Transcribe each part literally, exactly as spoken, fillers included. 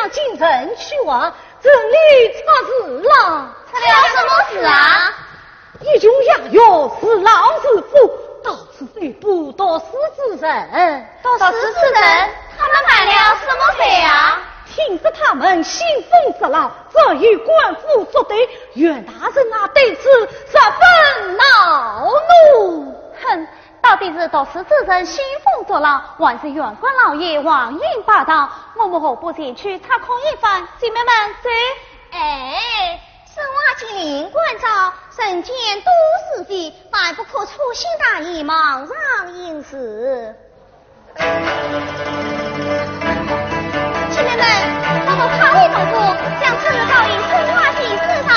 进城去啊，城里出事了。出了什么事啊？一群野妖自狼自虎，到处搜捕读书之人。读书之人？他们犯了什么罪啊？听说他们兴风作浪，早与官府作对，袁大人啊，对此十分恼怒。哼，到底是读书之人兴风作浪，还是县官老爷横行霸道？我们何不前去查看一番？姐妹们，走。哎，沈娃见林官早，人间多是非，万不可粗心大意，妄上行事。姐妹们，我们快回洞府，将此事告与沈娃先生道。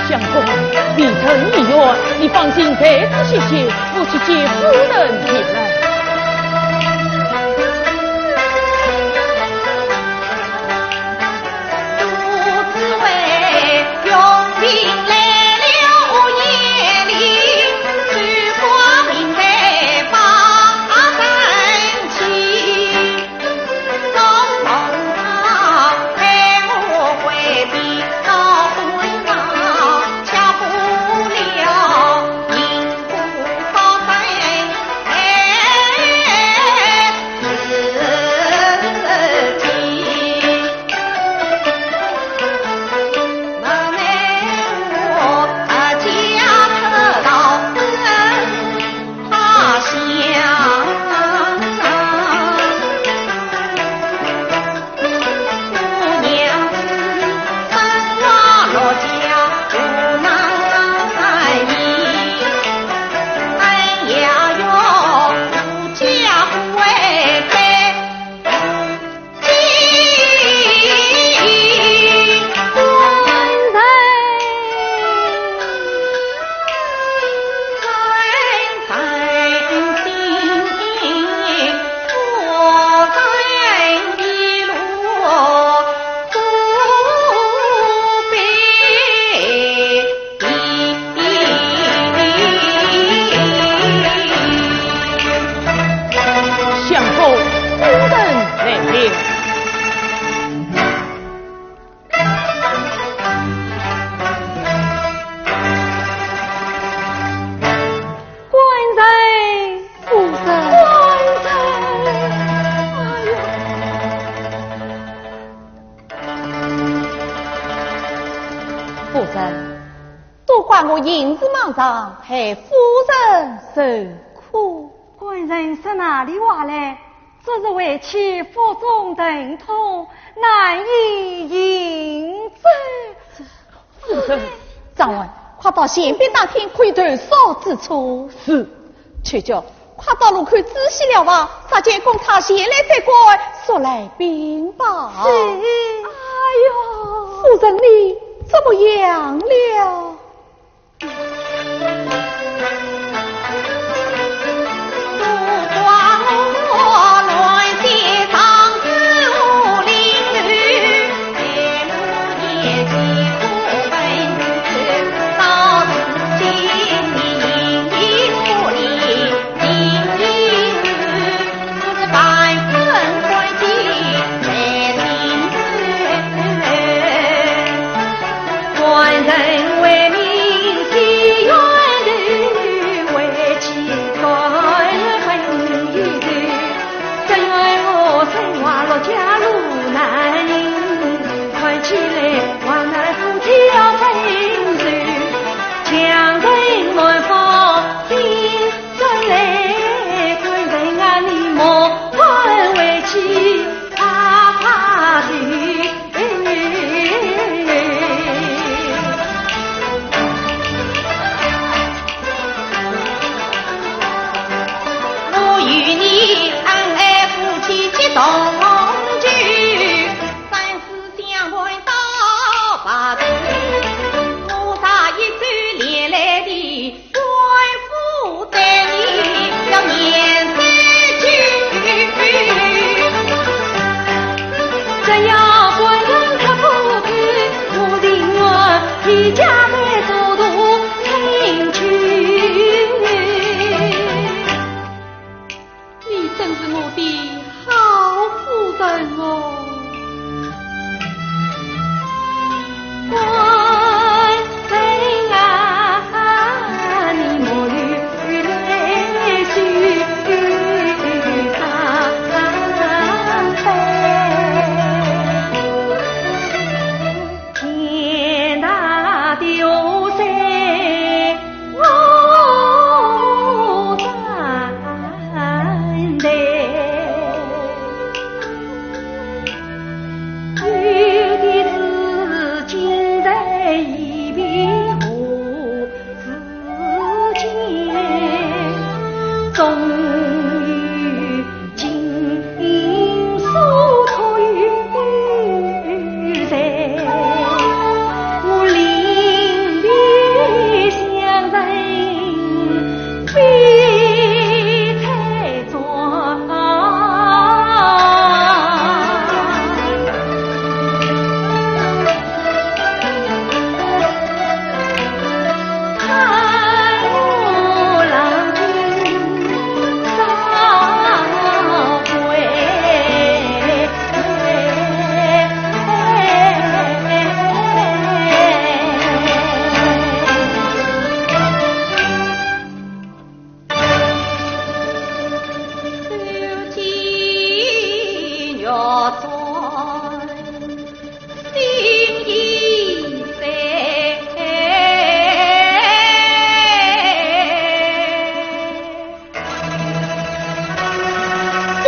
相公，未曾已远，你放心在此歇息，我去见夫人去了。相公，夫人来了。官人，夫人。官人，哎呦。 夫人，都怪我行事莽撞，害夫人受苦。官人说哪里话来？昨日为妻腹中疼痛，难以行走。夫人，掌柜，快到前边大厅看头烧之处。是。 秋娇，快到路口仔细瞭望，若见公差前来追赶，速来禀报。是。哎呦！夫人，你怎么样了？你真是我的好夫人哦。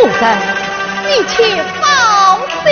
夫人，你且放心。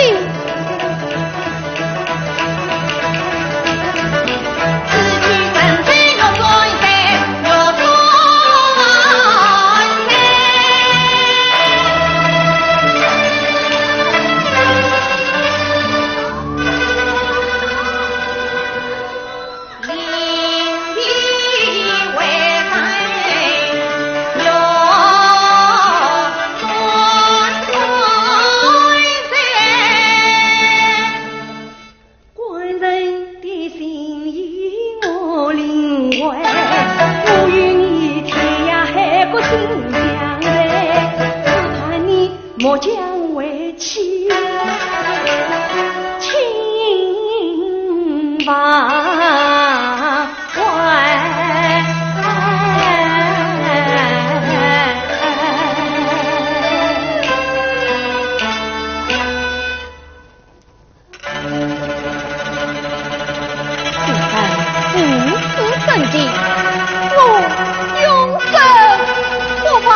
官人的心意我领会，我与你天涯海角心相随，只盼你莫将为妻轻忘怀。夫人，你是圣人，我永生不忘。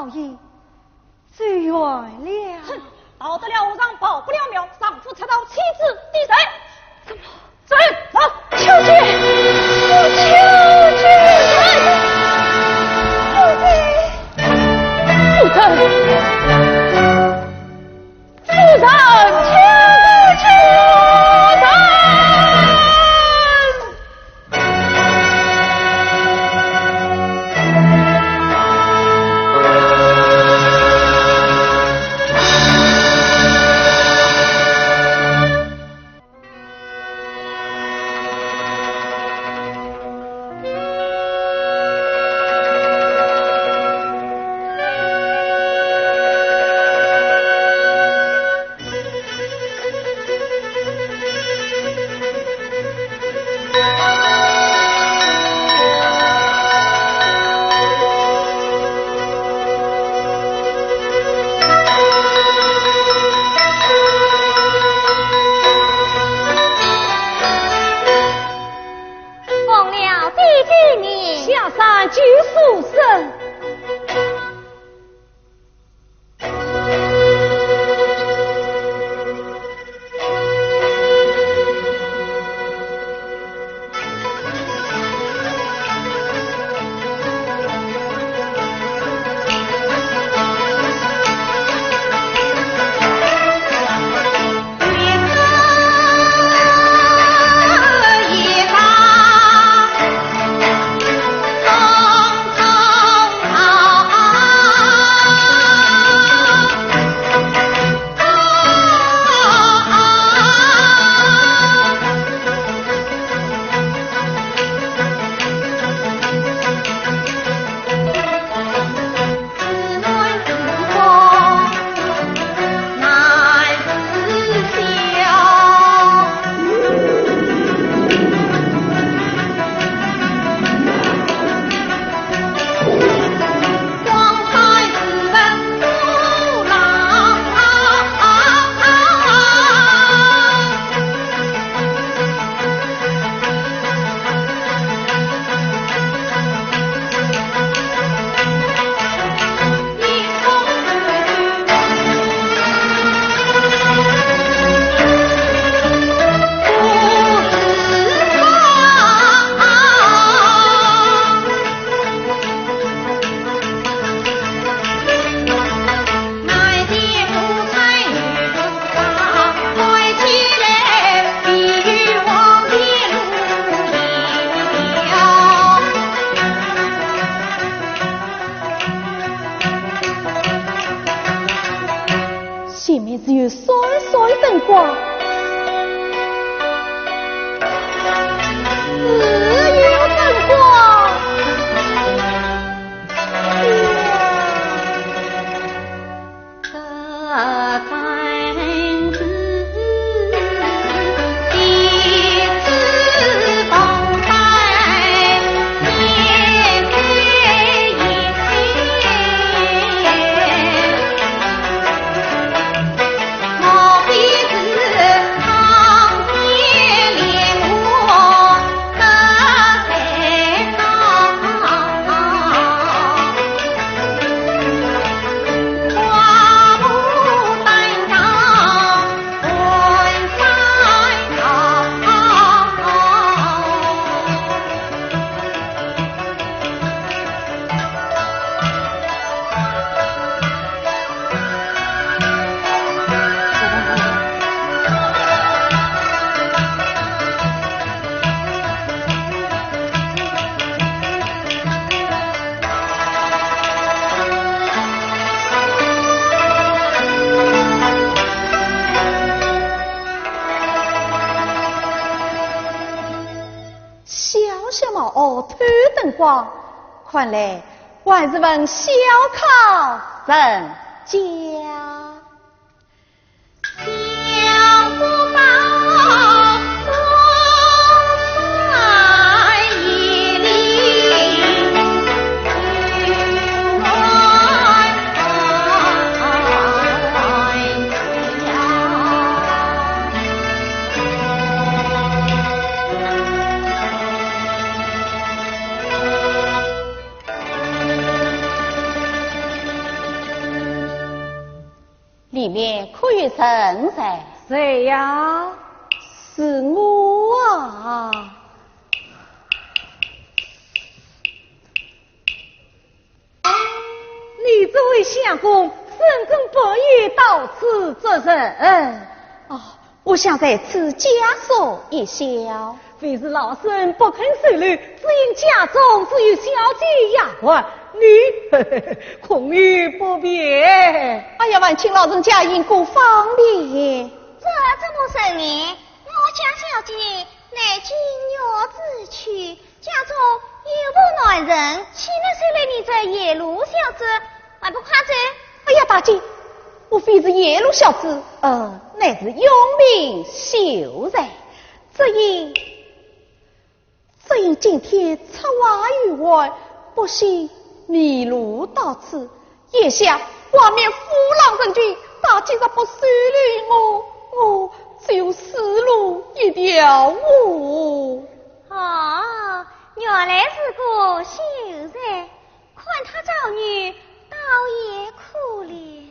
老爷，走远了。哼，逃得了和尚跑不了庙，丈夫出逃，妻子抵谁？怎么？走，走。秋姐，秋姐，秋姐，夫人，夫人，夫人。奉了爹爹命，下山救书生。 前面只有闪闪灯光，只有灯光。小小茅屋透灯光，看来还是问小康人家。面可有人在？谁呀？是我啊。你这位相公，身正不宜到此作甚？哦，我想在此借宿一宵。 非是老身不肯收留，只因家中只有小姐丫鬟，你，空有不便。哎呀，还请老人家因故方便。这怎么成呢？我家小姐乃金玉之躯，家中有无男人，岂能收留你这野路小子？还不快走！哎呀，大姐，我非是野路小子，呃，乃是永平秀才。只因 只因今天出外游玩，不幸迷路到此。眼下外面虎狼成群，大姐若不收留我，我只有死路一条哦。哦，原来是个秀才，看他遭遇，倒也可怜。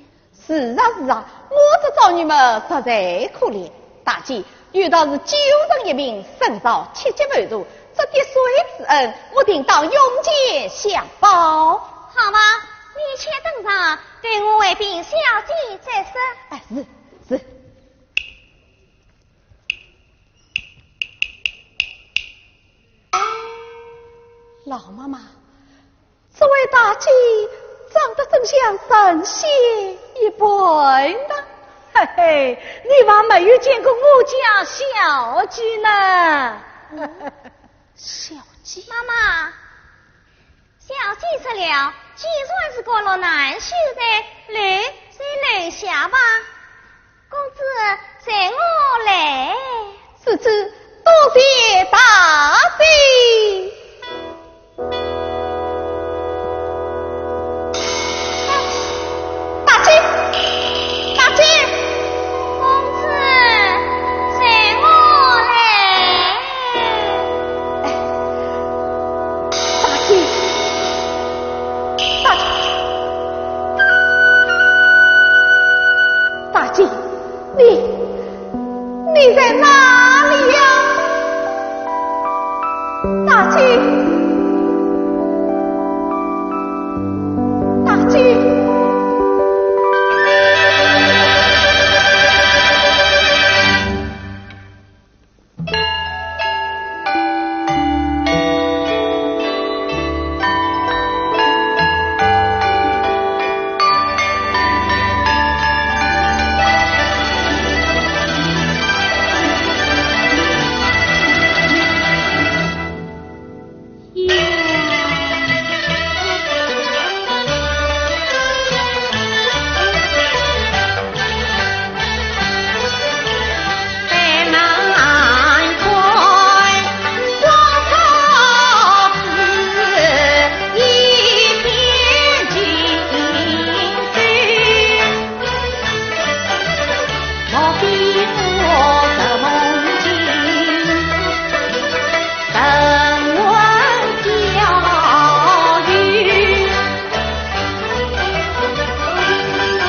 是啊，是啊，我这遭遇嘛，实在可怜。大姐，有道是救人一命，胜造七级浮屠，这滴水之恩，我定当涌泉相报。好啊，你且登上，待我回禀小姐再说。哎，是，是。老妈妈， 这位大姐长得真像神仙一般的。嘿嘿，你还没有见过我家小姐呢。嗯，小姐？妈妈，小姐说了，既然是个落难秀才，留在楼下吧。 公子，随我来。是，是，多谢大姐。大姐，大姐。公子，随我来。哎，大姐，大姐。 大姐，你，你在哪里呀？大姐，大姐。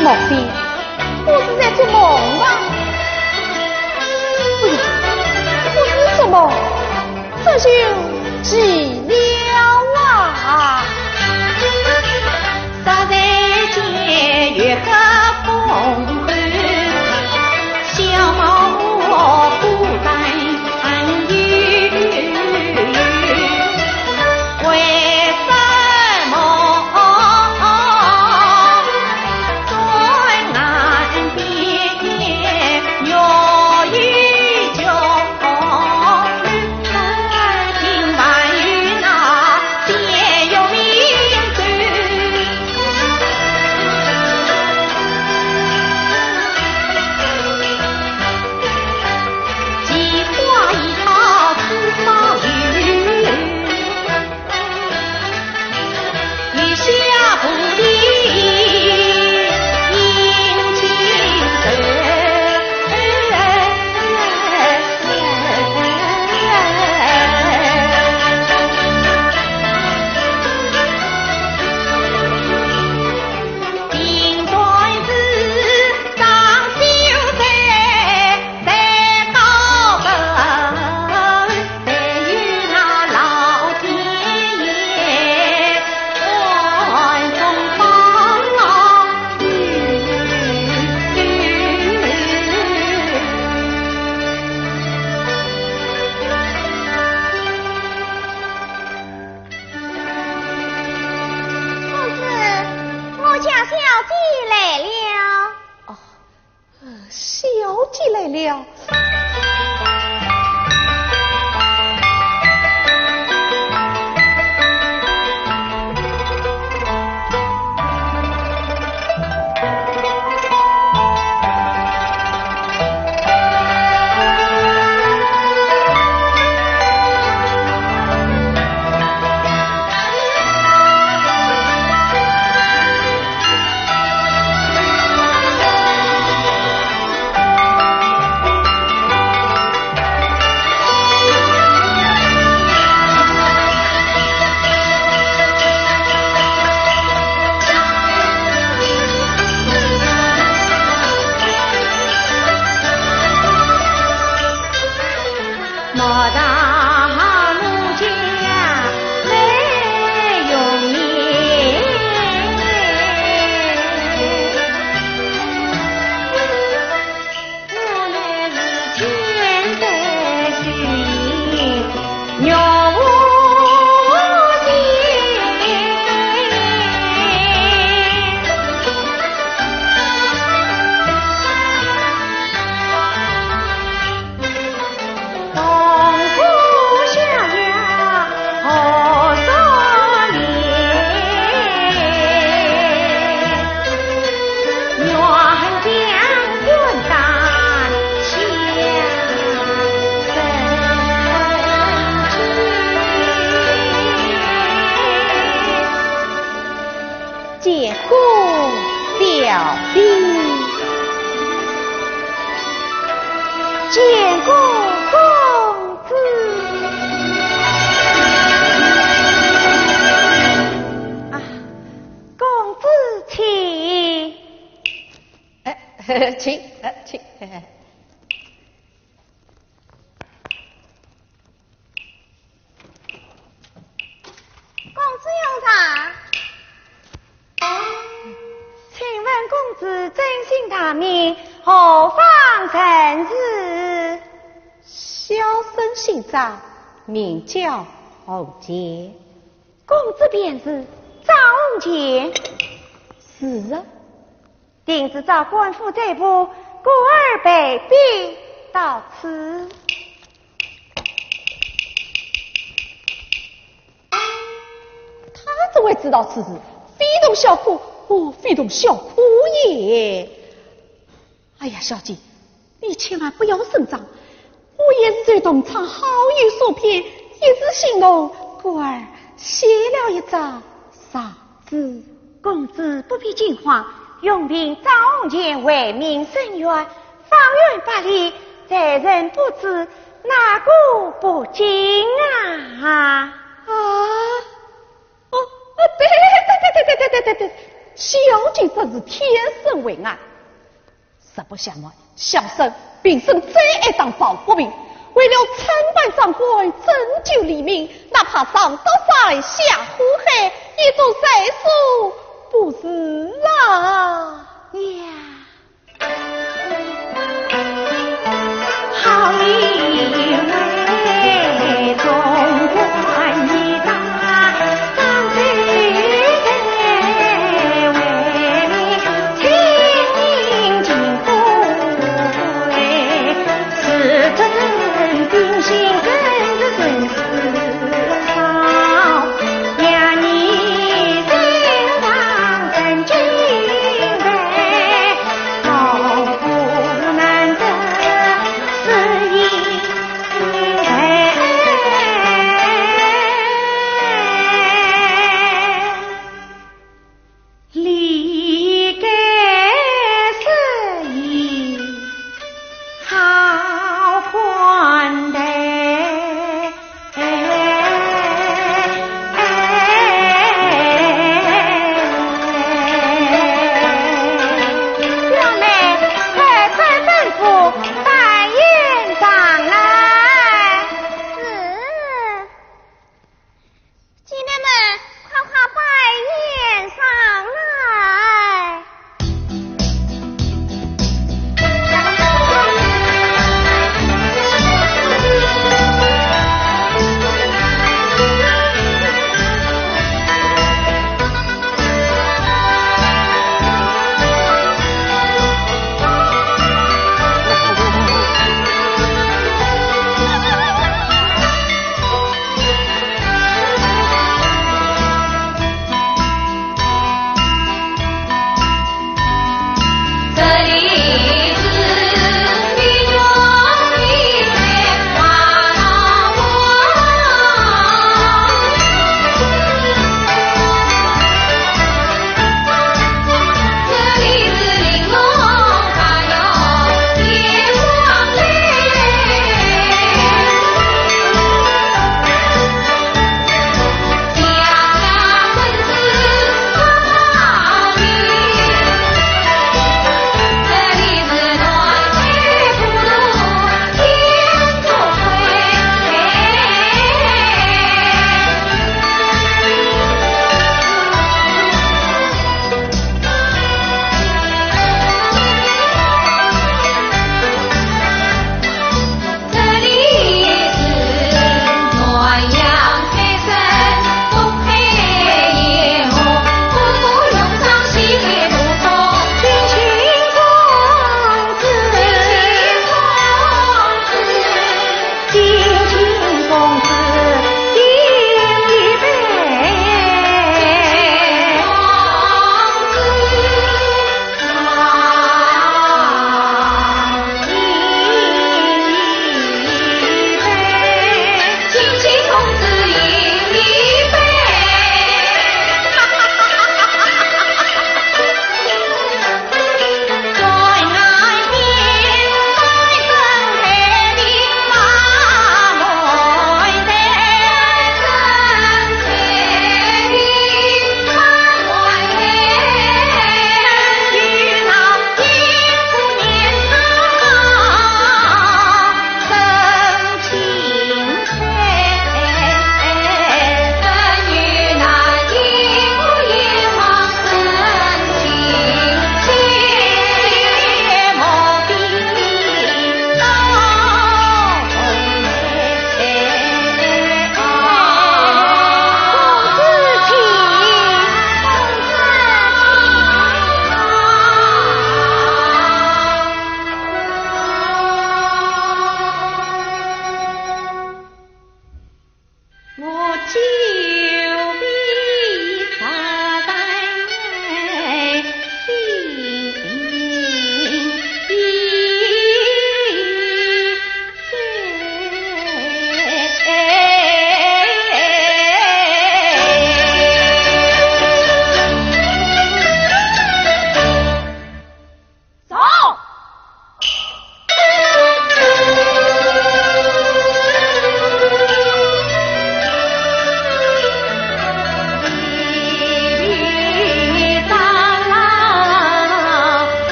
莫非我是在做梦吗？不是，不是做梦，这就奇了啊！小弟见过公子。啊，公子请。哎，请，哎，请。公子用茶。请问公子尊姓大名，何方人氏？小生姓张，名叫侯乾。公子便是张侯乾？是啊。 定是遭官府追捕，故而被逼到此。他怎会知道此事？非同小可，哦，非同小可也。哎呀，小姐，你千万不要声张， 我也是受同窗好友所骗，一时心动，故而写了一张状纸。公子不必惊慌，永凭张侯乾为民伸冤，方圆百里，谁人不知，哪个不惊啊？啊？哦，哦，对，对，对，小姐真是天生慧眼。 实不相瞒，小生平生最爱打抱不平，为了参拜长官，拯救黎民，哪怕上刀山下火海，也做在所不辞啊！呀！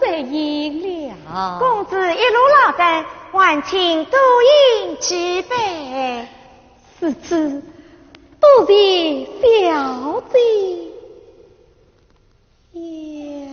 再饮了。公子一路劳顿，还请多饮几杯。是，是，多谢小姐呀。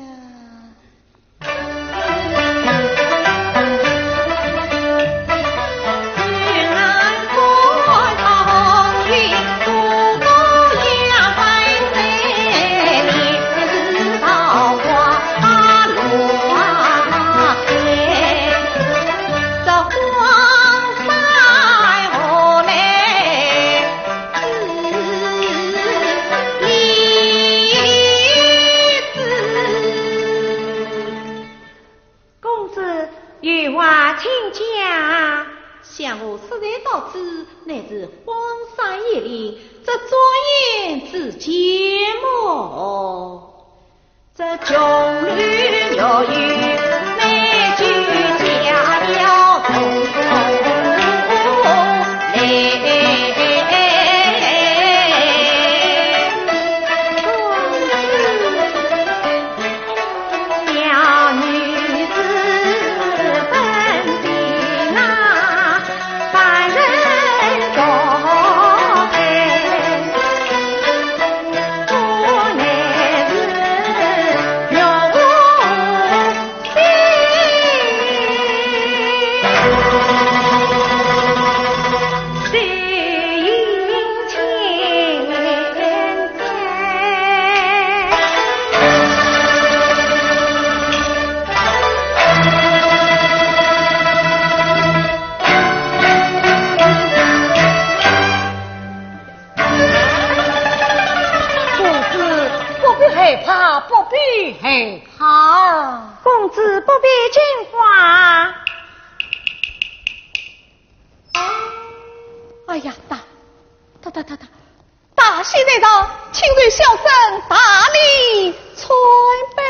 公子有话请讲。想我适才到此，乃是荒山野岭，这转眼之间么？这穷旅要与美酒佳肴同来。公子不必害怕，不必害怕。公子不必惊慌。哎呀，大，大，大，大，大，大喜临头，请受小生大礼参拜。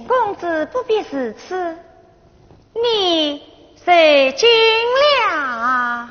公子不必如此，你受惊了呀。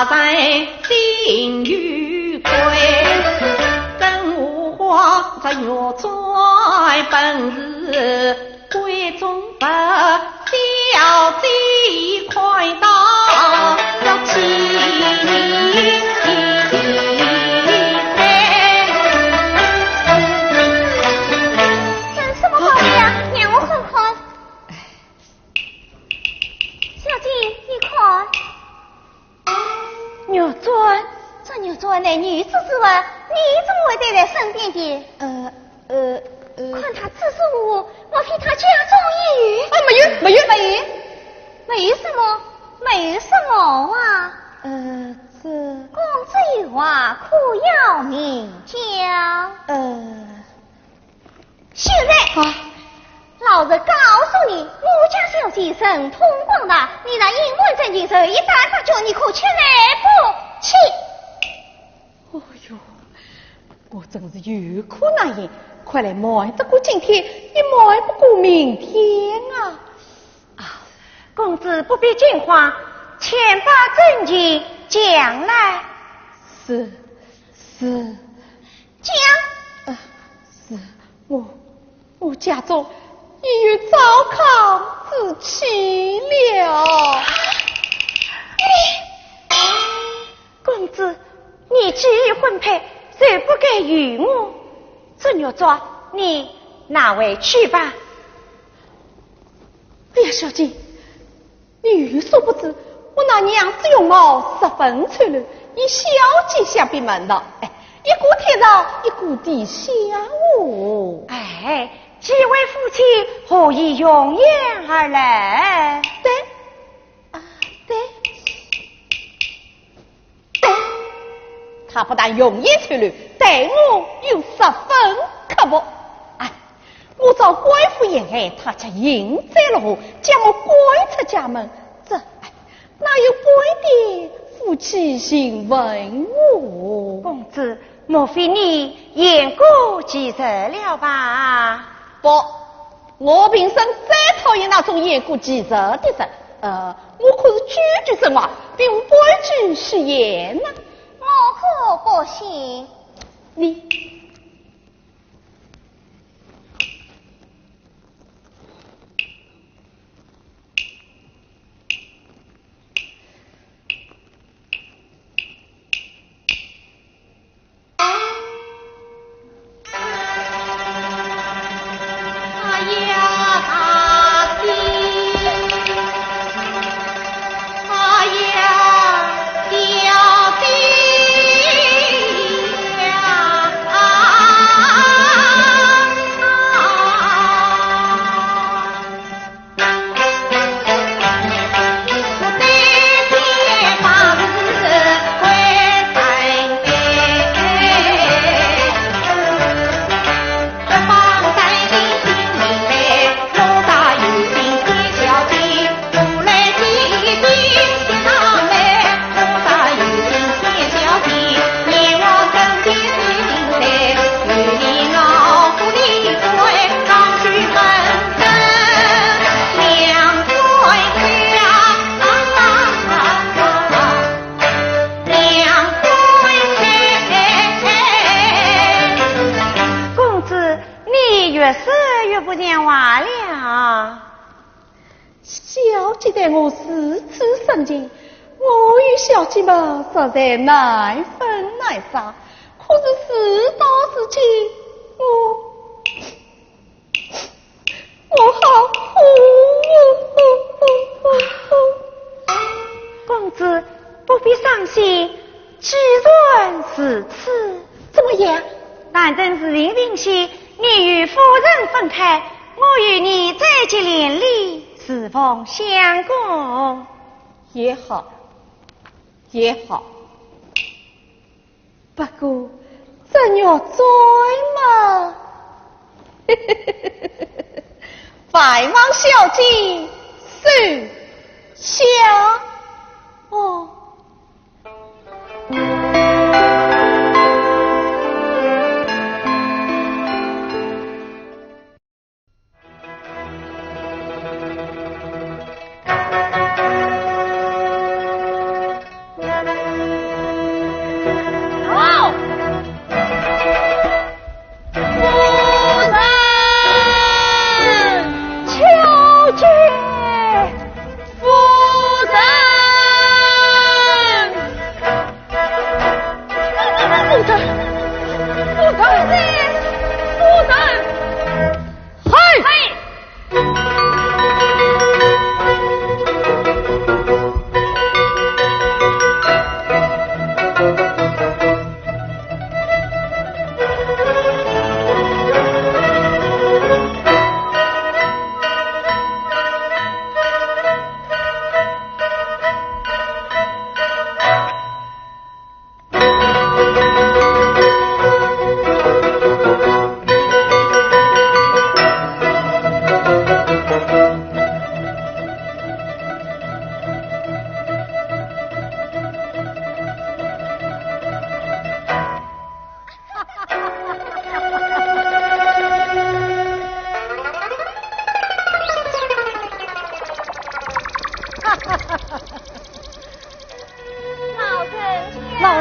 在心有愧，真无花这玉簪本是闺中物，小姐看到这气悲。这什么宝贝啊？让我看看。小姐，你看。 玉簪？这玉簪乃女子之物，你怎么会带在身边的？呃，呃，呃。看它支支吾吾，莫非她家中也有？啊，没有，没有。没有？没有什么？没有什么啊？呃，这……公子有话可要明讲。呃。 现在，啊。老实告诉你，我家小姐神通广大，你那隐瞒真情，这一旦发觉，你可吃奶不起。哦哟，我真是有苦难言，看来瞒得过今天，也瞒不过明天啊。啊，公子不必惊慌，且把真情讲来。是，是。讲。啊，是，我 我家中已有糟糠之妻了。你，公子，你既已婚配，就不该由我。这玉簪，你拿回去吧。哎呀，小姐， 你有所不知，我那娘子容貌十分丑陋，与小姐相比蛮大，哎，一个天上，一个地下哦。哎，几位夫妻何以容颜而来？对，啊，对。 她不但容颜丑陋，待我又十分刻薄。哎，我找官府要害，她却幸灾乐祸，将我赶出家门。这，哎，哪有半点夫妻情分哦？公子，莫非你言过其实了吧？不， 我平生最讨厌那种言过其实的人。呃，我可是句句真话，并无半句虚言呐。我可不信。你，公子，你越说越不像话了。 小姐待我如此深情，我与小姐嘛，实在难分难舍。可是事到如今，我，我好苦哦。公子，不必伤心， 既然如此，怎么样？但等事情平息，你与夫人分开，我与你再结连理，侍奉相公。也好，也好。不过，这玉簪嘛，还望小姐收下哦。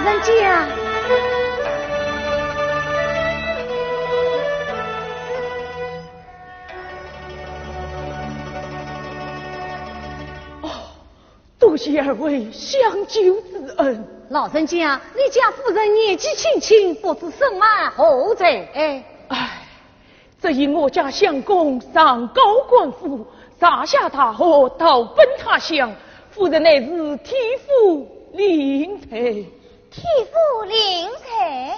人家。哦，多谢二位相救之恩。老人家，你家夫人年纪轻轻，不知身患何疾。哎，唉，只因我家相公上高官府，下大学，逃奔他乡，夫人乃是替父另在。替父另在？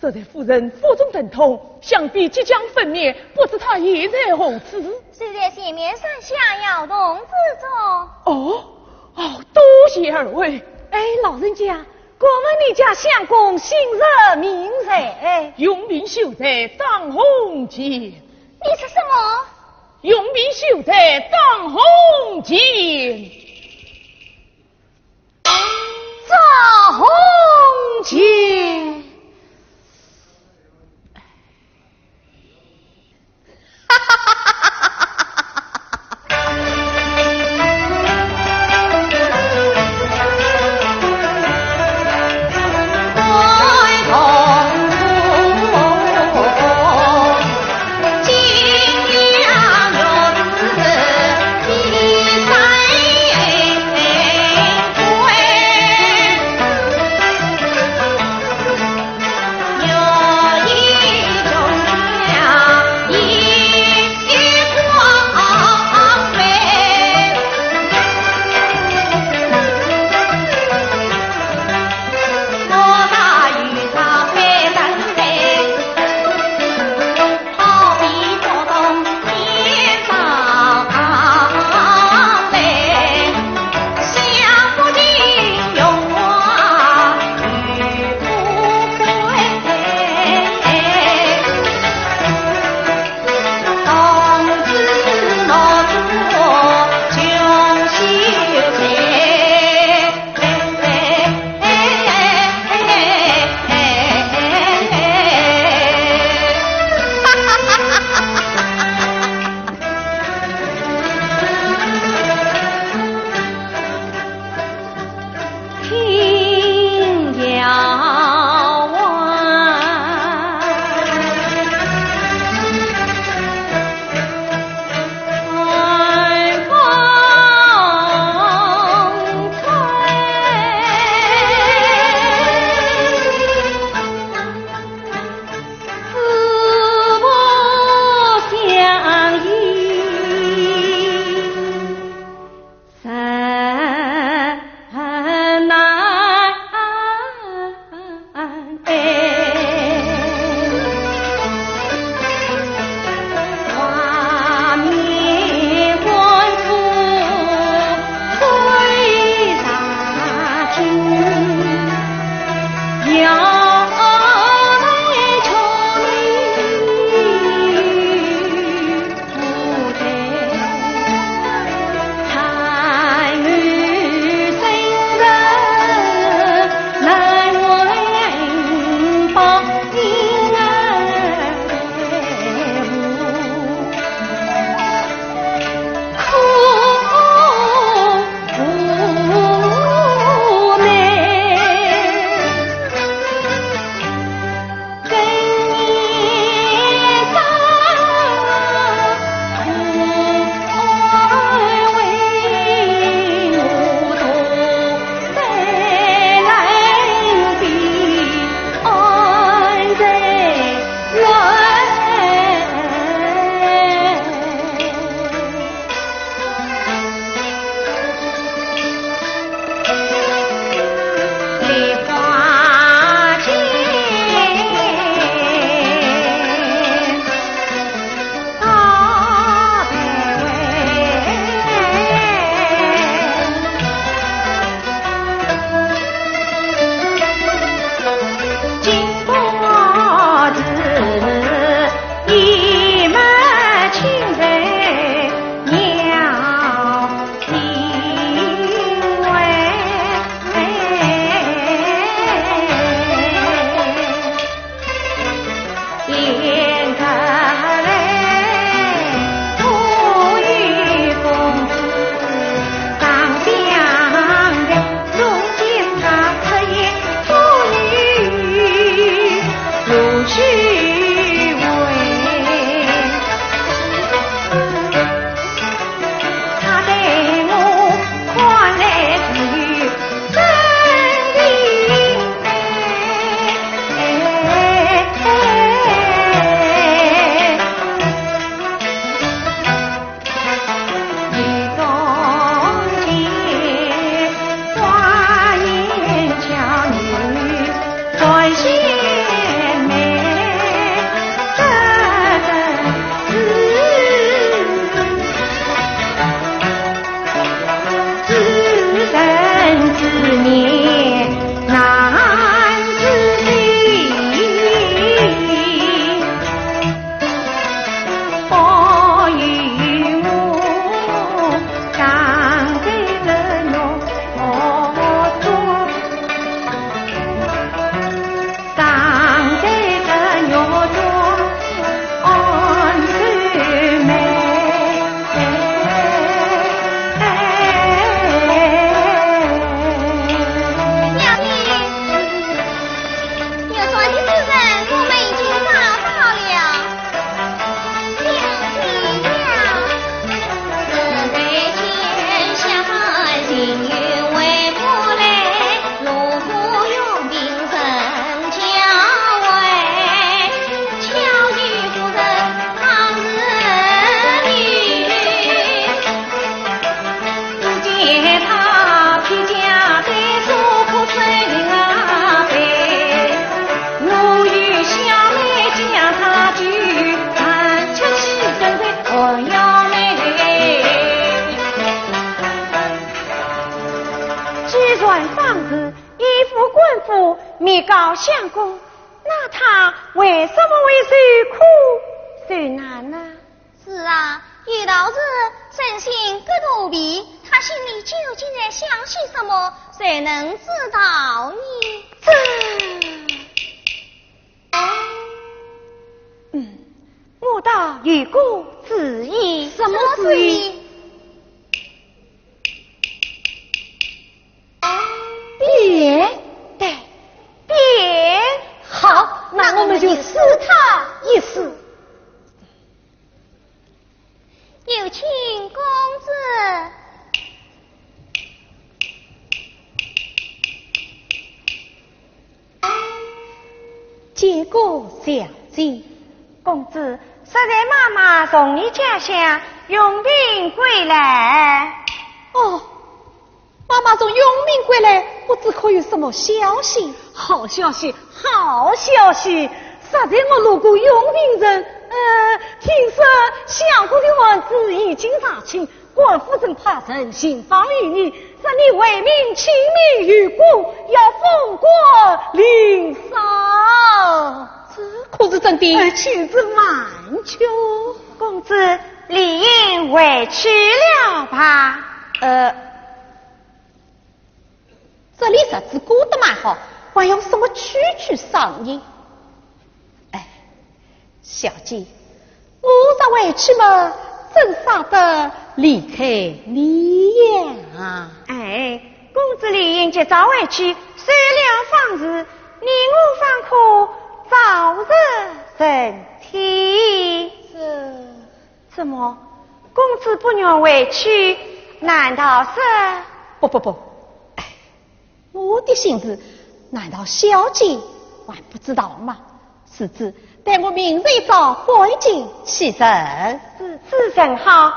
实在夫人腹中疼痛，想必即将分娩，不知她现在何处？虽在前面山下窑洞之中。哦，哦，多谢二位。哎，老人家，敢问你家相公姓甚名谁？哎，永明秀才张鸿渐。你说什么？永明秀才张鸿渐。张鸿渐。官方事，依附官府，面告相公，那他为什么会受苦受难呢？是啊，有道是人心隔肚皮，他心里究竟在想些什么，谁能知道呢？这……嗯，我倒有个主意。什么主意？变？对，变。好，那我们就试他一试。有请公子。 见过小姐。公子，适才妈妈从你家乡永平归来。哦，妈妈从永平归来，不知可有什么消息？好消息，好消息！适才我路过永平城，呃，听说相公的案子已经查清， 官府正派人寻访于你，说你为民请命于公，要封官临上。这可是真的？呃，请慢慢讲。公子理应回去了吧？呃， 这里日子过得蛮好，还要什么区区赏银？哎，小姐，我若回去嘛，怎舍得离开你呀？哎，公子理应及早回去，收了访事，你我方可早日成亲。这…… 怎么，公子不愿回去，难道是……不，不，不，哎，我的心事，难道小姐还不知道吗？是子，待我明日一早赶紧启程。如此甚好，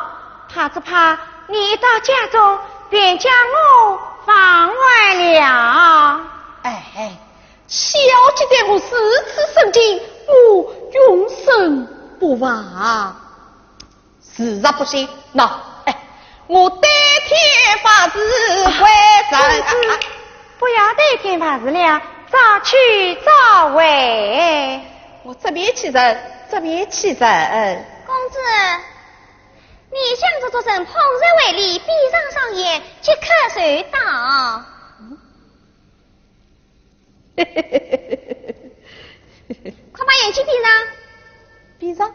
怕只怕你一到家中，便将我放坏了。哎，小姐待我如此深情，我永生不忘。 是啊，不行，喏，哎，我对天发誓，回城。公子，不要对天发誓了，早去早回。我这便启程，这便启程。公子，你向着这身捧着为礼，闭上双眼，即刻就到。 快把眼睛闭上。闭上。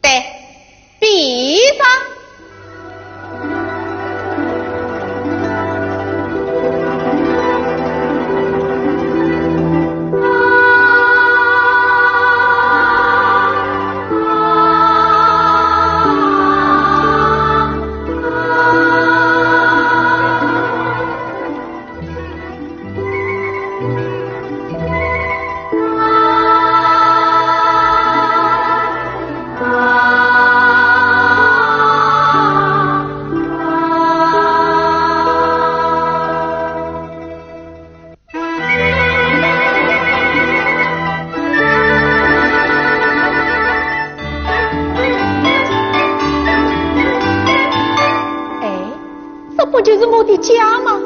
对，闭上。 哎，这不就是我的家吗？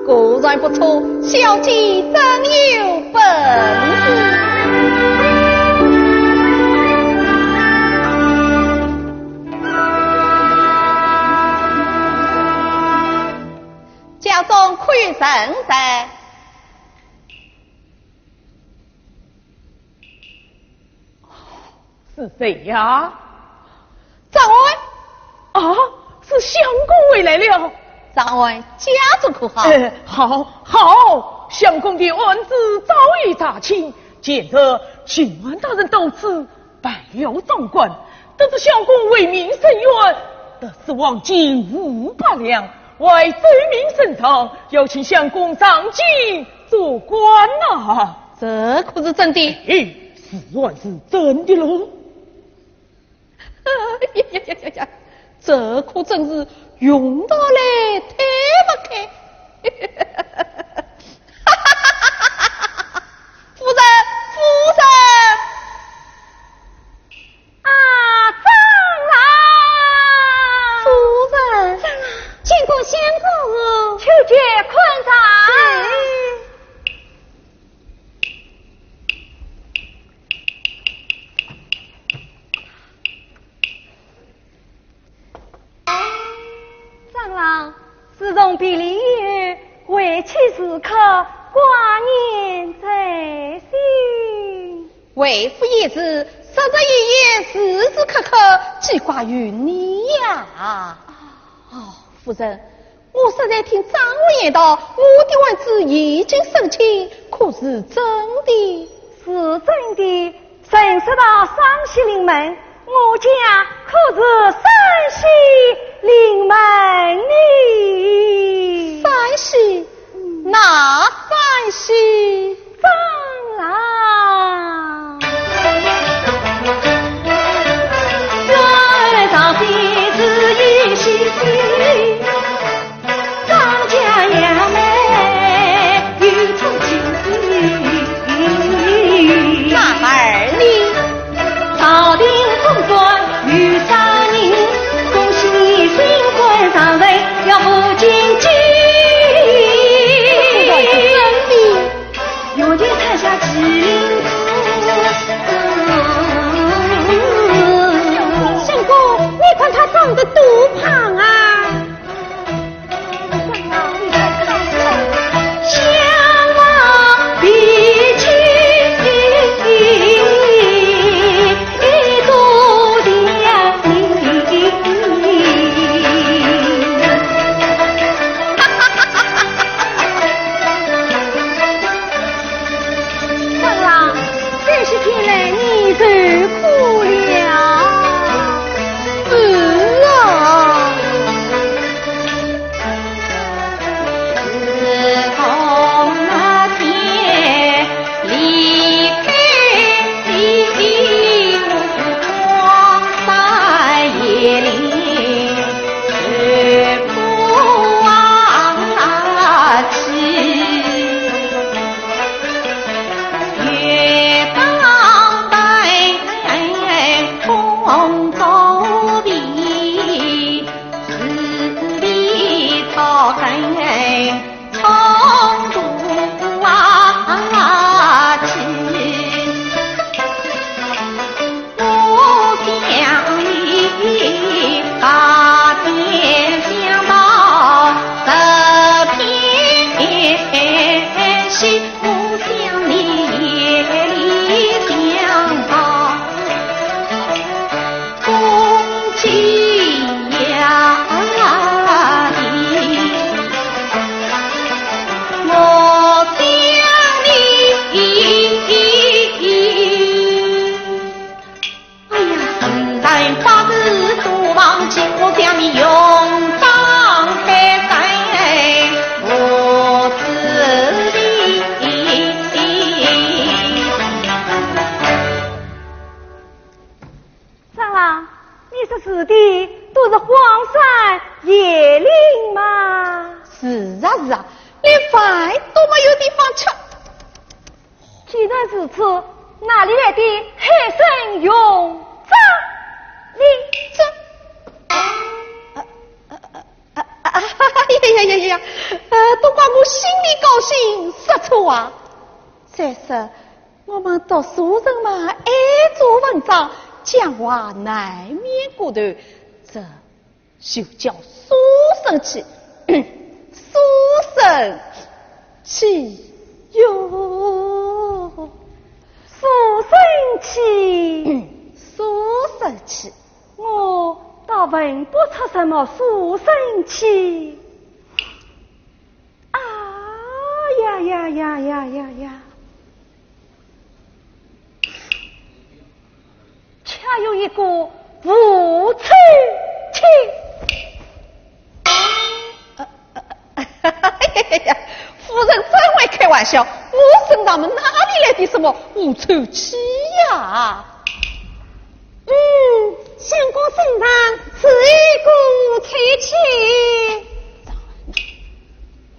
果然不错，小姐真有本事。家中可有人在？ 是谁呀？掌柜。啊，是相公回来了。掌柜，家中可好？哎，好，好，相公的案子早已查清，现在巡按大人到此拜了总管，得知相公为民伸冤，特赐黄金五百两，还奏明呈上，要请相公上京 做官呐。这可是真的？哎，自然是真的喽。呀呀呀呀呀，这可真是用得来推不开。夫人，夫人。啊，长老！夫人。长老，见过相公。求见看着。张郎，自从别离以后，为妻时刻挂念在心。为夫也是，时时夜夜，时时刻刻记挂于你呀。哦，夫人， 我实在听张郎言道，我的案子已经审清，可是真的？是真的，陈叔到山西临门，我家可是山西临门呢。山西？嗯。哪山西？张郎。哪儿呢？相公，你看他长得多胖啊！张郎，这些天来你受苦了。是啊。张郎，你说是的，都是荒山野岭嘛。是啊，是啊，连饭都没有地方吃。既然如此，哪里来的海参用这里？这……啊，啊，啊，啊，哎呀呀呀呀，呃，都怪我心里高兴，说错话。再说，我们读书人嘛，爱做文章，讲话难免过头，这就叫书生气，书生气哟。书生气。书生气。我倒闻不出什么书生气。啊呀呀呀呀呀呀！恰有一个无臭气。夫人真会开玩笑，我身上么哪里来的什么无臭气呀？嗯，相公身上是一股臭气。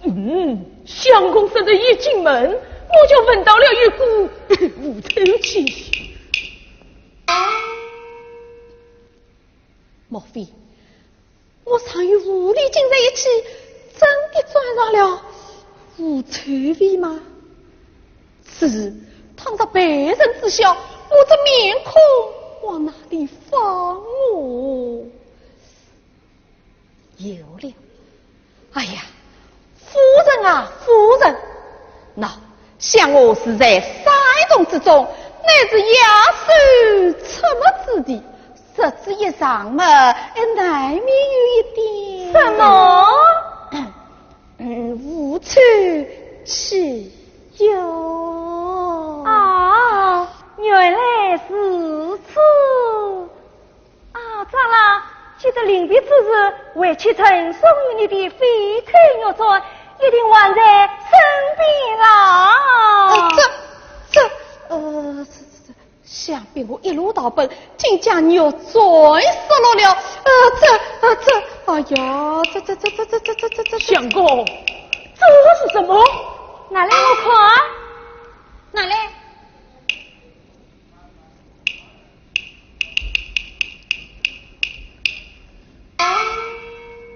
嗯，相公身上一进门，我就闻到了一股无臭气。莫非 我常与狐狸精在一起，真的沾上了狐臭味吗？此事倘若被人知晓，我这面孔往哪里放哦？有了，哎呀，夫人啊，夫人，喏，想我是在山洞之中，乃是野兽出没之地， 这只一上嘛，哎，难免有一点。什么？嗯，无处去哟。啊，原来如此。啊，长老，既得临别之事，为妻赠送于你的飞头玉簪，一定还在身边啦。哎，这，这，呃，这，这，这， 想必我一路逃奔，竟将玉簪失落了。呃，这，呃，这，哎呀，这，这，这，这，这，这，这，这，这，相公，这是什么？拿来我看。拿来。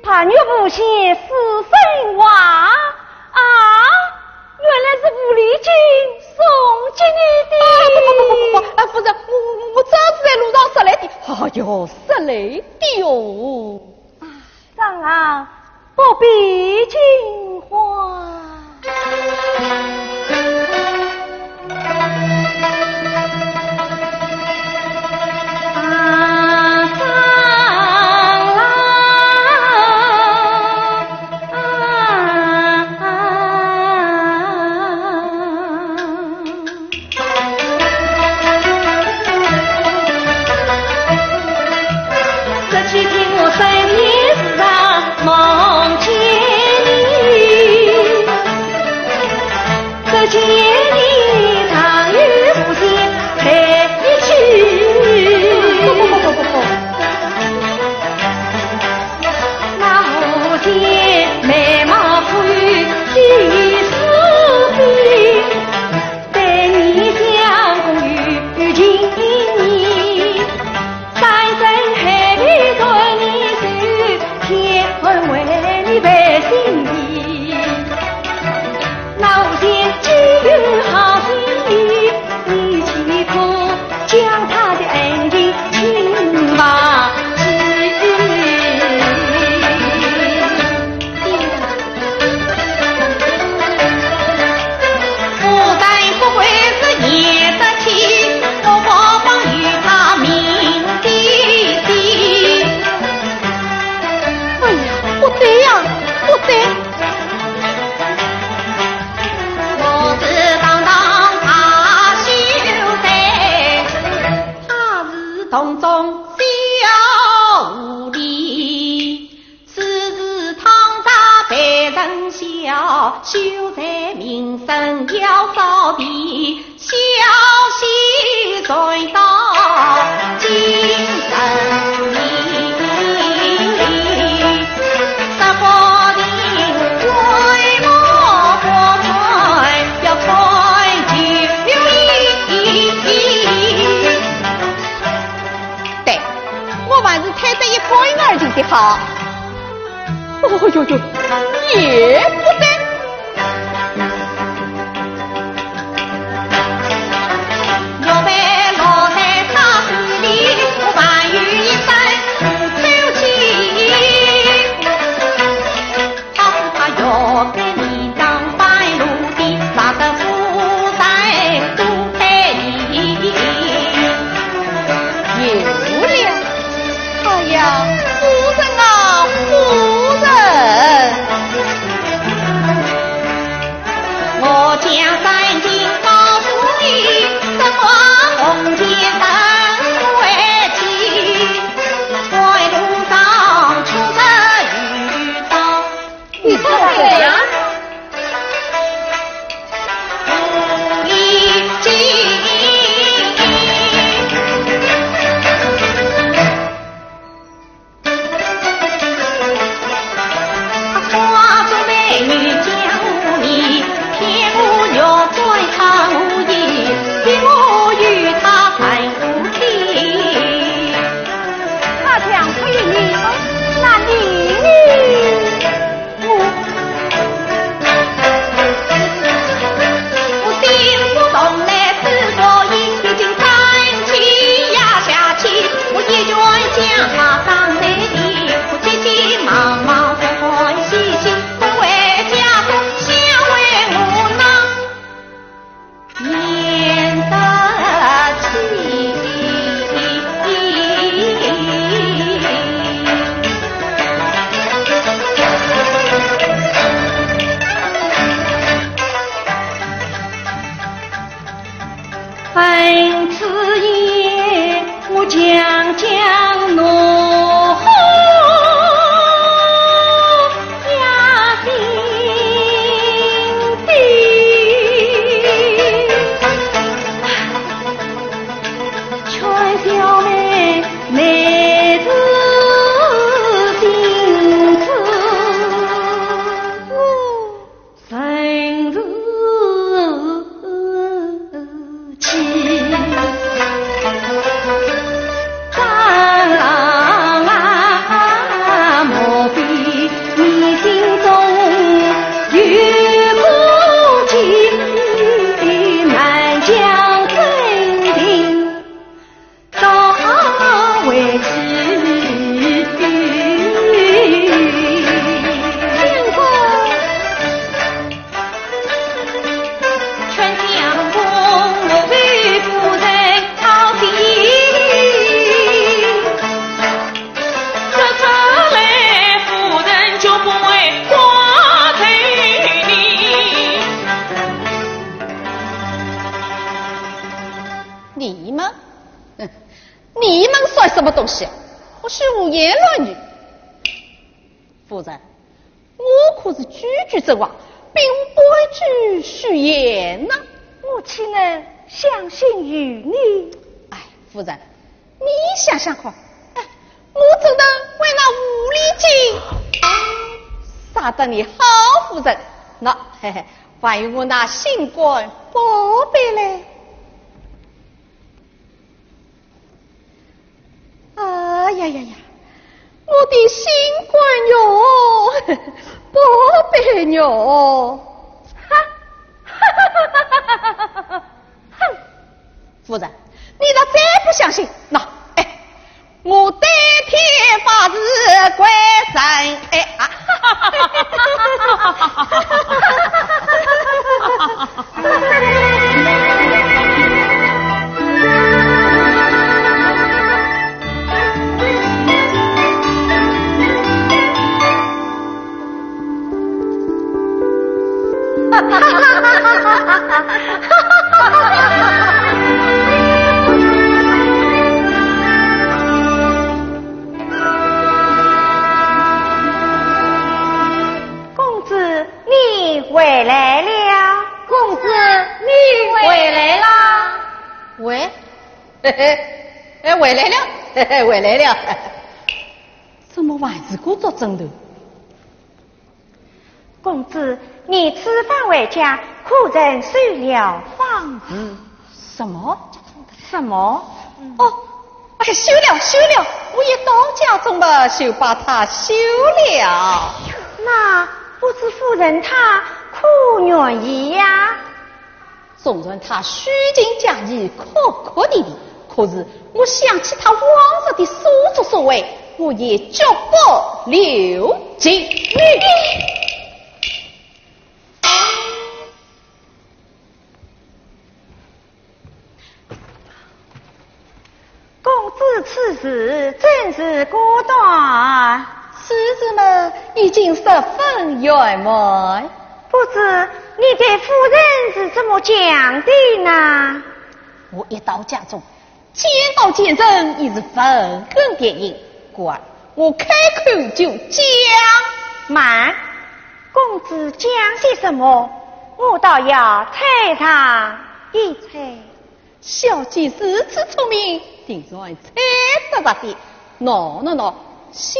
白玉无瑕，似生花。啊，原来是狐狸精送给你的。啊，不，不，不，不，不，不，啊，夫人，我，我，我早就在路上拾来的。哎哟，拾来的哟。啊，长老，不必惊慌。 哎呀，不对呀，不对。对，我还是推这一干二净的好。哦哟哟，也不对。哎呀，夫人啊，夫人！分此夜，我将将怒火压心底。劝小妹妹子心志。 人如其。张啊，莫非你心中有孤计，难将真情 到为止。相公。劝相公莫为夫人操心，这出来夫人就不会挂在你。你们，哼， 你们算什么东西？我是胡言乱语。夫人，我可是句句真话，并无半句虚言呐。我岂能相信于你？哎，夫人，你想想看，哎，我怎能为那狐狸精杀得你好夫人？那，嘿嘿，万一我那心肝宝贝嘞？ 哎呀呀呀，我的心肝哟，宝贝哟！哈，哈哈哈哈哈哈！哼，夫人，你若再不相信，那，哎，我对天发誓，鬼神，哎啊！ 公子，你回来了。公子，你回来啦。喂，嘿嘿，哎，回来了，嘿嘿，回来了。怎么还是故作镇定？公子，你此番回家，可曾收了方子？什么？什么？哦， 哎，收了，收了，我一到家中嘛，就把它收了。那不知夫人她可愿意呀？纵然她虚情假意，哭哭啼啼，可是我想起她往日的所作所为，我也绝不留情。 公子此事真是果断。此事嘛，已经十分圆满。不知你对夫人是怎么讲的呢？我一到家中，见到贱人已是愤恨电影，故而我开口就讲。慢，公子讲些什么？我倒要猜上一猜。 小姐如此聪明，定然猜得着的。喏喏喏，小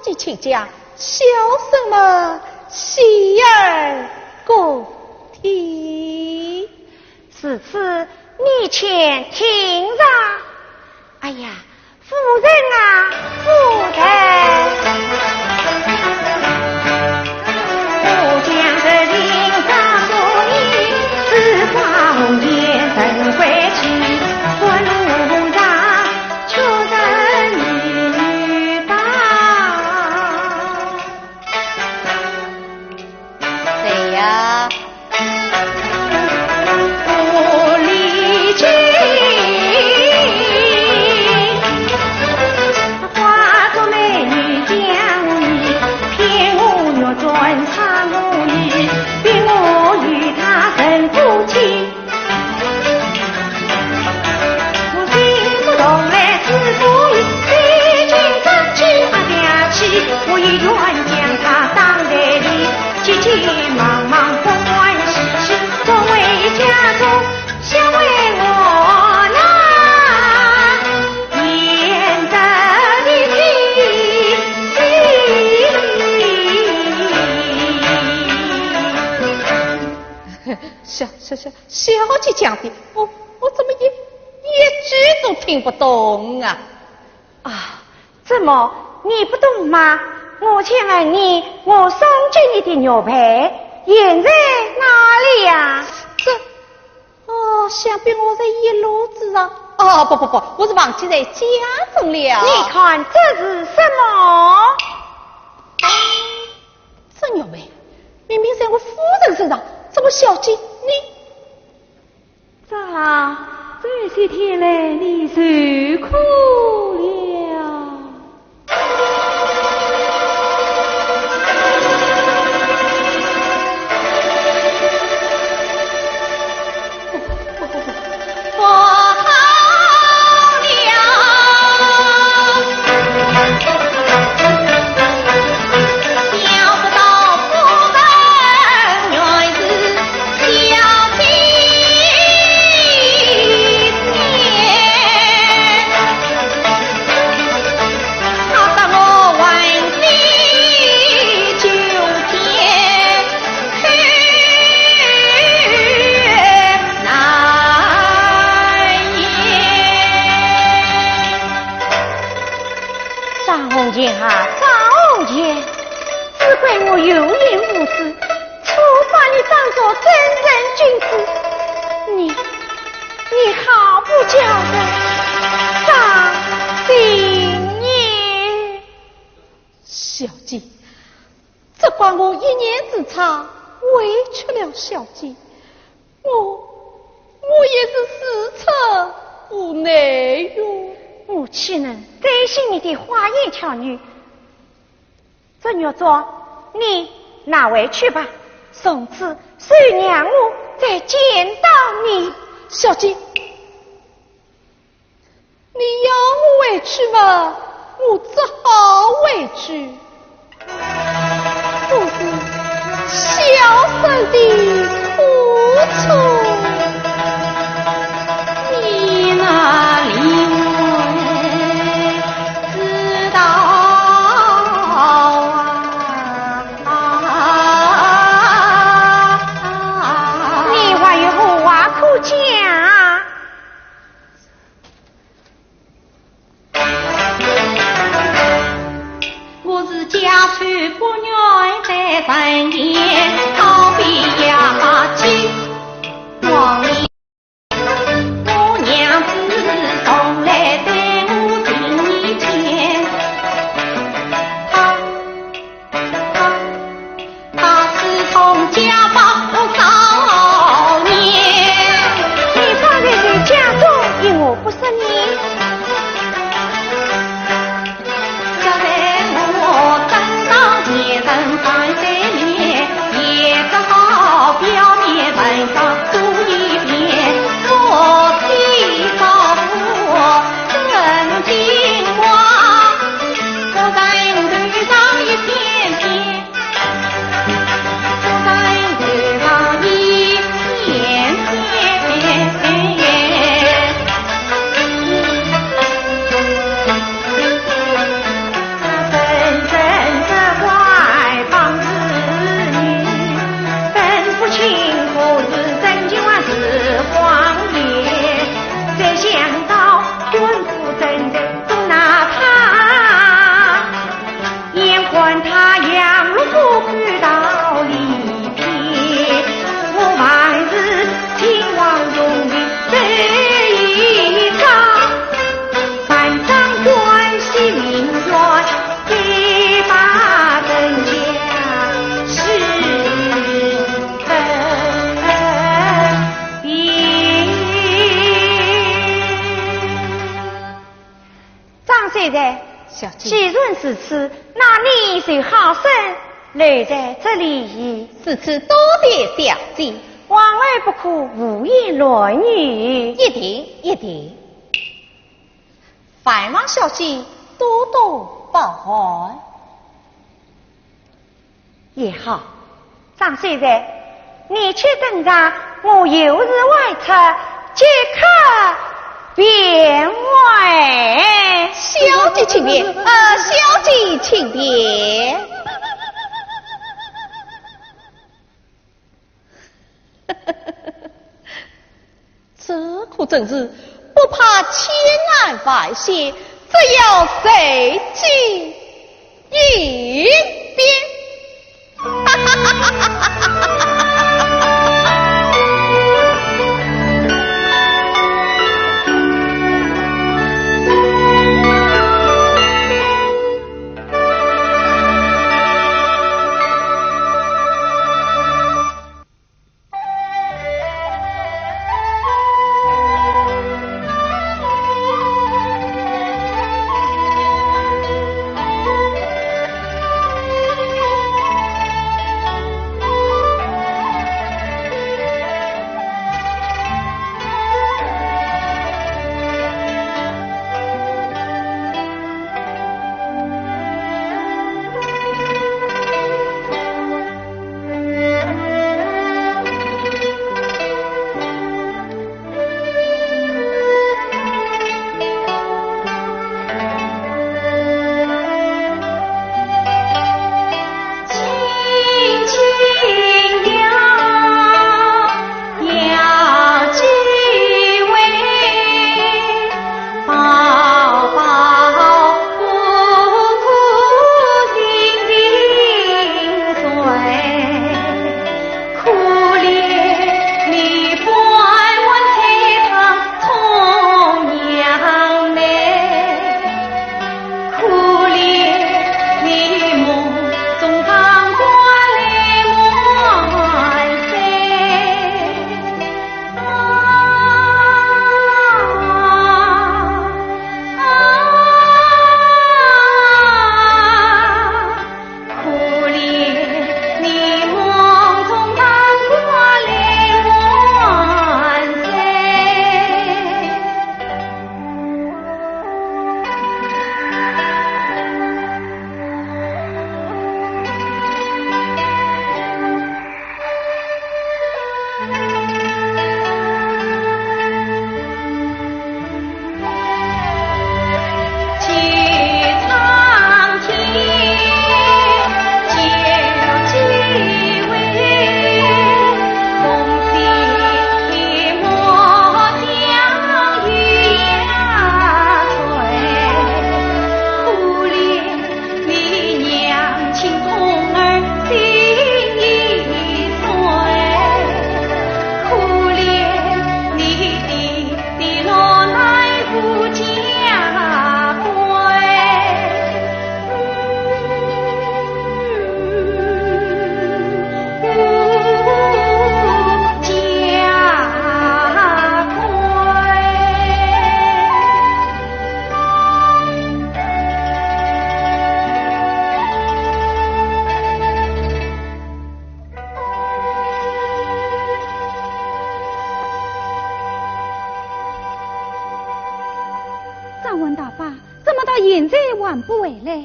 姐请讲，小生嘛，洗耳恭听。如此，你且听着。哎呀， 夫人啊，夫人。谁呀？小小小小姐讲的，我我怎么一一句都听不懂啊？啊，怎么你不懂吗？我前二年我送给你的玉佩，现在哪里呀？这，哦，想必我在一路之上。哦，不不不，我是忘记在家中了。你看这是什么？这玉佩明明在我夫人身上，怎么小姐你…… 这，这些天来你受苦了。不好了！想不到夫人原是 小姐，她得我闻讯就见，难言。张凤笺啊，张凤笺，只怪我有眼无珠， 错把你当作正人君子，你，你好不叫人伤心呢。小姐，这怪我一念之差，委屈了小姐。我，我也是自责无奈哟。我岂能担心你的花言巧语？ 这玉镯，你拿回去吧，从此休让我再见到你。小姐，你要我回去嘛，我只好回去。可是小生的苦衷，你哪里会 知道啊。你还有何话可讲？我是家丑不愿在人前，告别呀，去望你。 我娘子从来对我情意浅，她，她，她私通家暴多少年。你方才在家中与我不说呢？ 张秀才，小姐。既然如此，那你就好生留在这里。如此多谢小姐。往后不可胡言乱语。一定，一定。烦望小姐多多包涵。 也好，张秀才，你且等着，我有事外出，即刻便回。小姐请便，呃，小姐请便。真是不怕千难万险，只要随机应变。张文大伯，怎么到现在还不回来？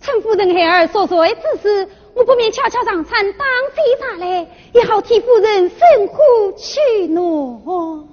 趁夫人孩儿熟睡之时，我不免悄悄上山打些茶来，也好替夫人生火取暖。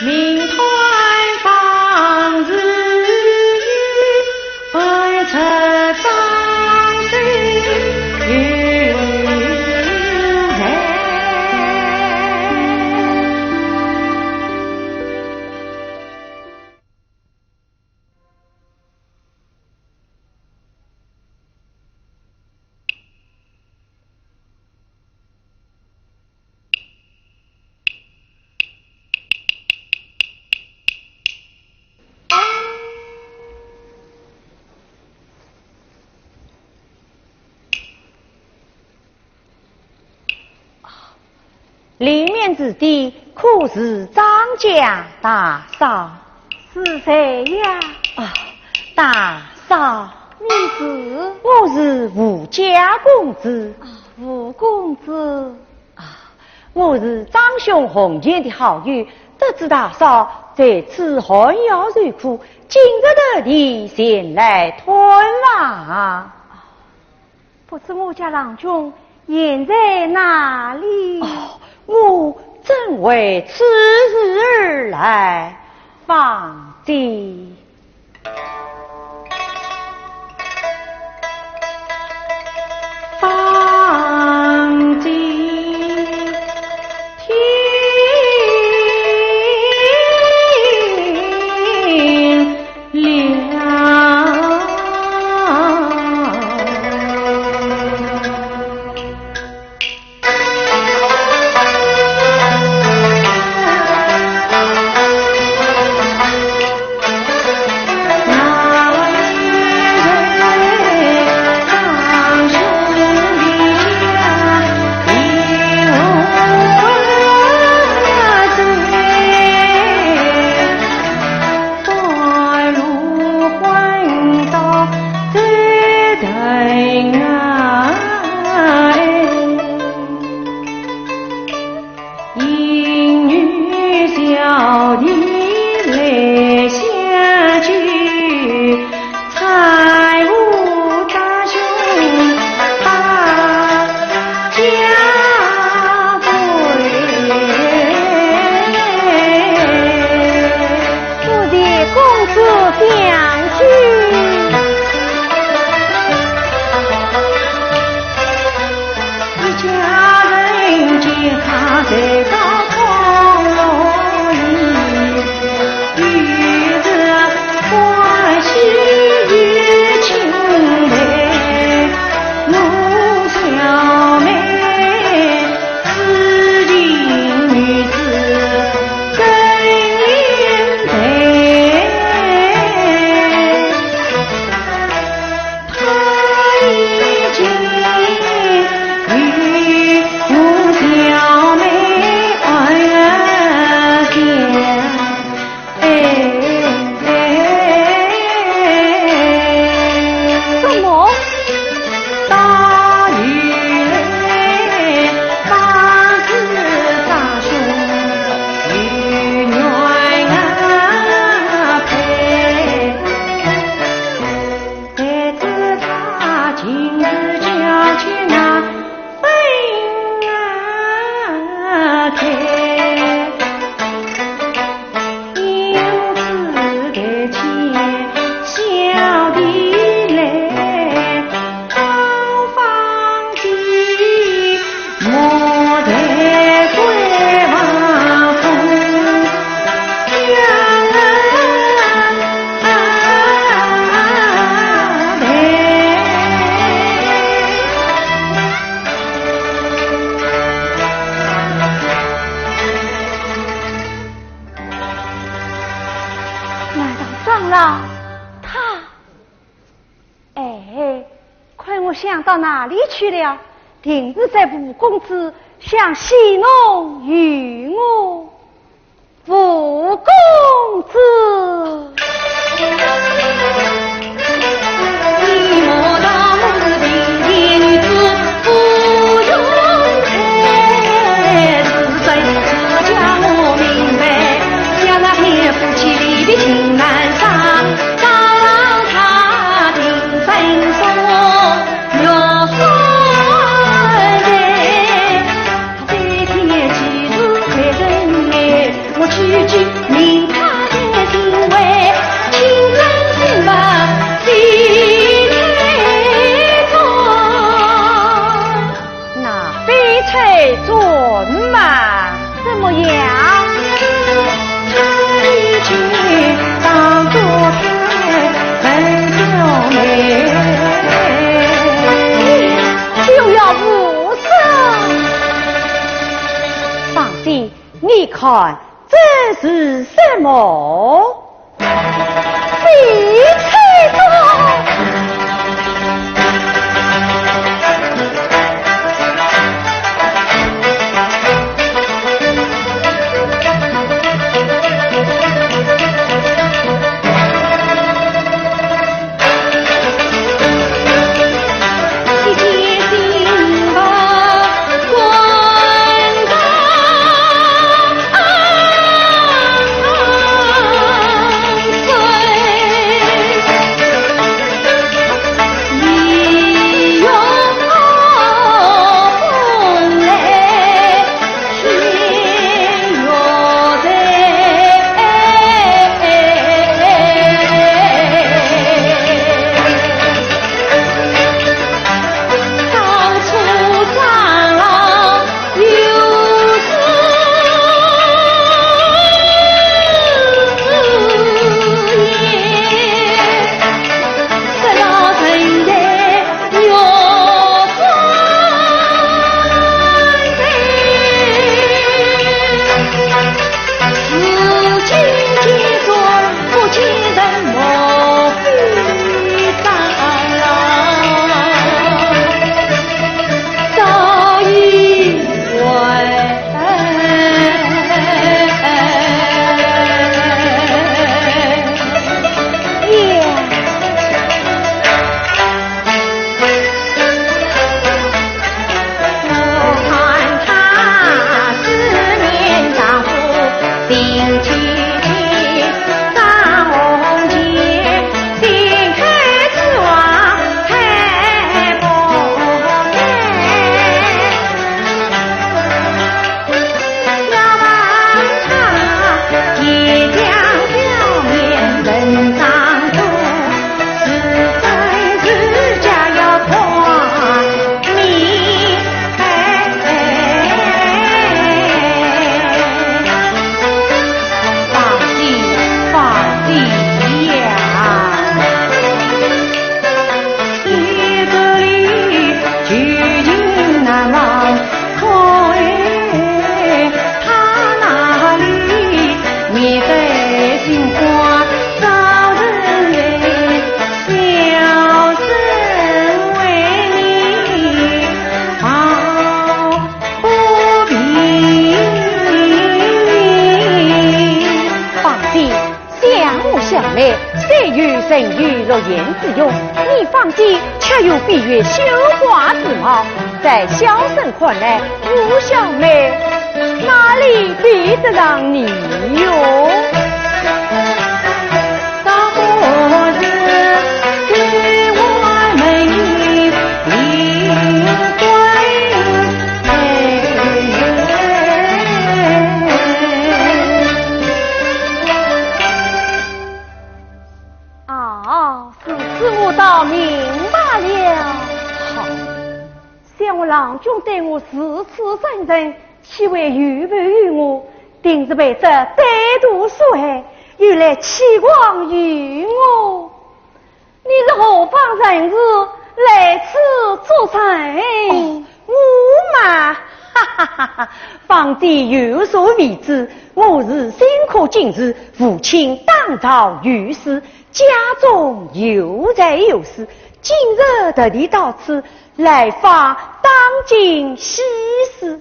命官方士，半出张生有才。 里面之地可是张家大嫂？是谁呀？啊，大嫂。你是？我是吴家公子。啊，吴公子。啊，我是张兄从前的好友，得知大嫂在此寒窑受苦，今日特地前来探望。 不知我家郎君现在哪里？哦，我正为此事而来，放心。放心。 多谢公子相救。 什么？ 难道张郎他……哎，看我想到哪里去了？定是这吴公子想戏弄于我。 吴公子。那翡翠簪嘛，怎么样？又要无声。放心，你看，这是什么？ 翡翠簪。放心， 想我小妹，虽有沉鱼落雁之容，你方才却有闭月羞花之貌。在小生看来，我小妹哪里比得上你哟？ 啊，如此我倒明白了。好，想我郎君对我如此真诚，岂会有负于我？定是被这歹徒所害，又来欺罔于我。你是何方人士，来此作甚？哦， 我嘛，哈哈哈哈，方姐有所未知，我是新科进士，父亲当朝御史，家中有财有势，今日特地到此来访当今喜事。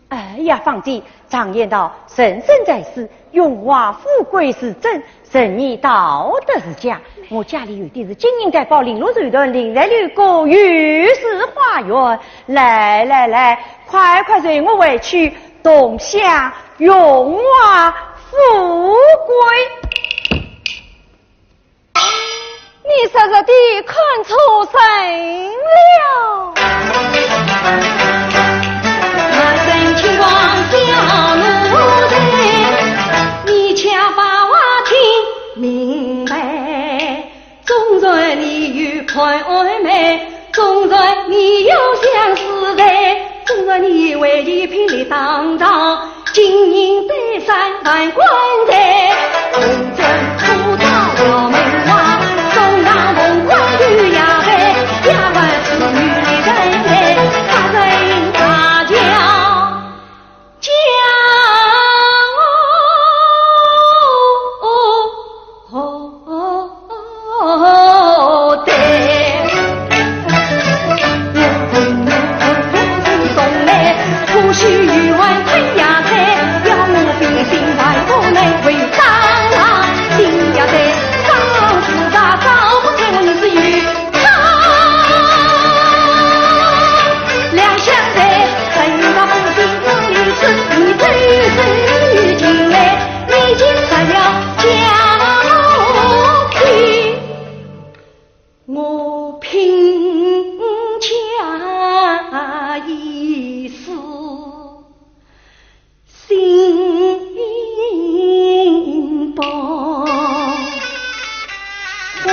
哎呀，方姐，常言道，人生在世，荣华富贵是真， 人义道德是假，我家里有的是金银财宝，绫罗绸缎，绫罗绸缎，御史花园。来来来，快快随我回去，同享荣华富贵。你实在的看错人了。妹妹，纵然你有相思罪，纵然你为伊拼力打仗，金银丹山万贯在，红砖粗草小门外，送上凤冠玉霞杯，丫鬟是女人，她人大叫 家。我拼家一世 心不灰。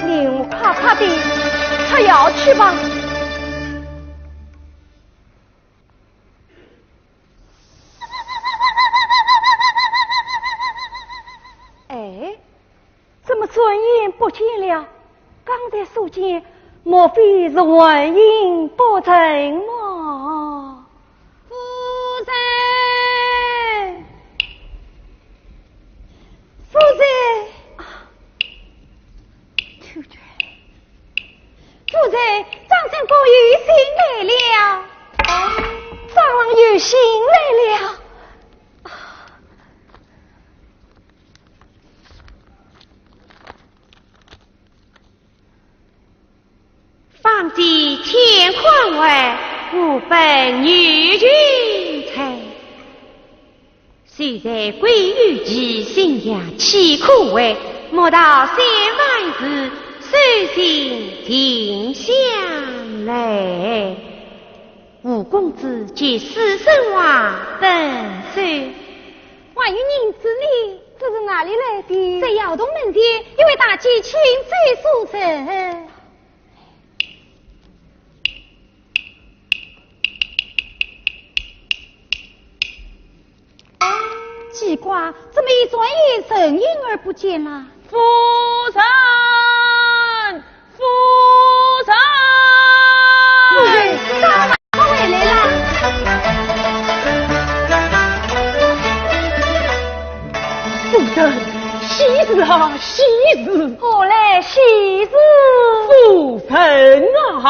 你快快地吃药去吧。 哎，怎么转眼不见了？刚才所见，莫非是幻影不成么？夫人，夫人，啊，秋娟。 夫人，张相公有信来了。张郎有信来了。啊。方卿乾坤外，无本女君才。 谁在闺女寄信呀，岂可为？莫道三番时，书信停下来。吴公子见书生话本手。还有银子呢？这是哪里来的？在窑洞门前，有位大姐亲手所成。 奇怪，怎么一转眼人影儿不见了？夫人，夫人！夫人，大郎回来了。夫人，喜事啊，喜事！何来喜事？夫人啊！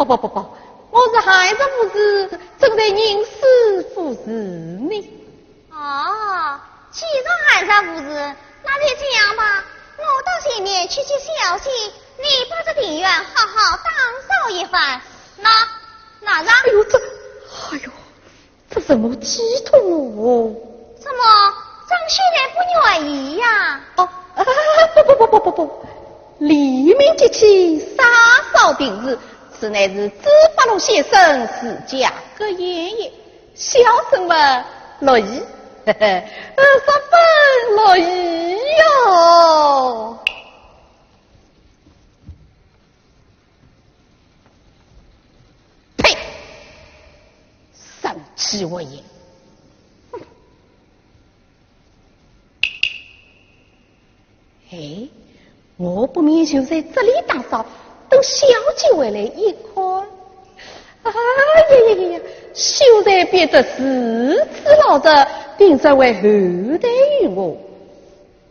不不不，我是寒热不适，怎在吟诗赋词呢？哦，既然寒热不适，那就这样吧，我到前面去接小姐，你把这庭院好好打扫一番。那，拿着。哎呦，这，哎呦，这什么寄托哦？怎么，张秀才不愿意呀？哦，啊，不不不不不不，黎民节气，洒扫庭院，此乃是猪八戒先生自家格言也。小生们乐意，呵呵，呃，十分乐意哟。 呸！生气我也。哼。哎，我不免就在这里打扫，等小姐回来一看。哎呀呀呀呀，秀才变得如此老实，定然会厚待于我。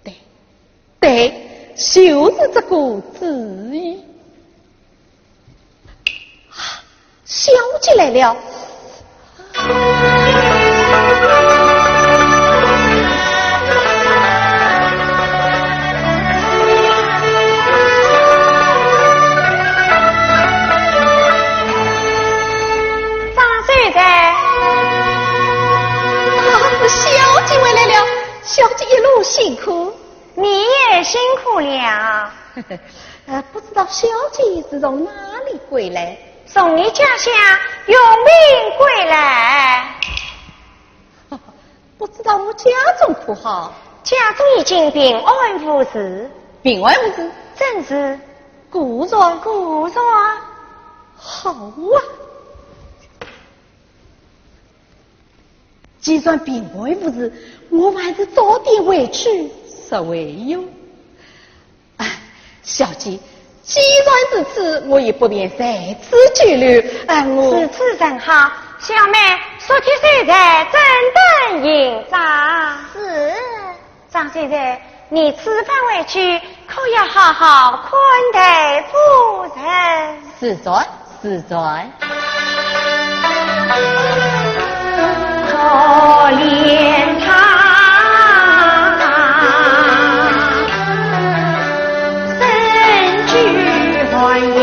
对， 对，就是这个主意。啊，小姐来了。张秀才。啊，小姐回来了，小姐一路辛苦。 你也辛苦了。呃，不知道小姐是从哪里归来？从你家乡永平归来。不知道我家中可好？家中已经平安无事。平安无事？正是。果然？果然。好啊。 既然平安无事，我还是早点回去实惠哟。啊，小姐，既然如此，我也不便在此久留。啊，我……如此正好。小妹，速去收柴，整顿行装。是。 张秀才，你此番回去，可要好好款待夫人。是然，是然。可怜她身居寒窑，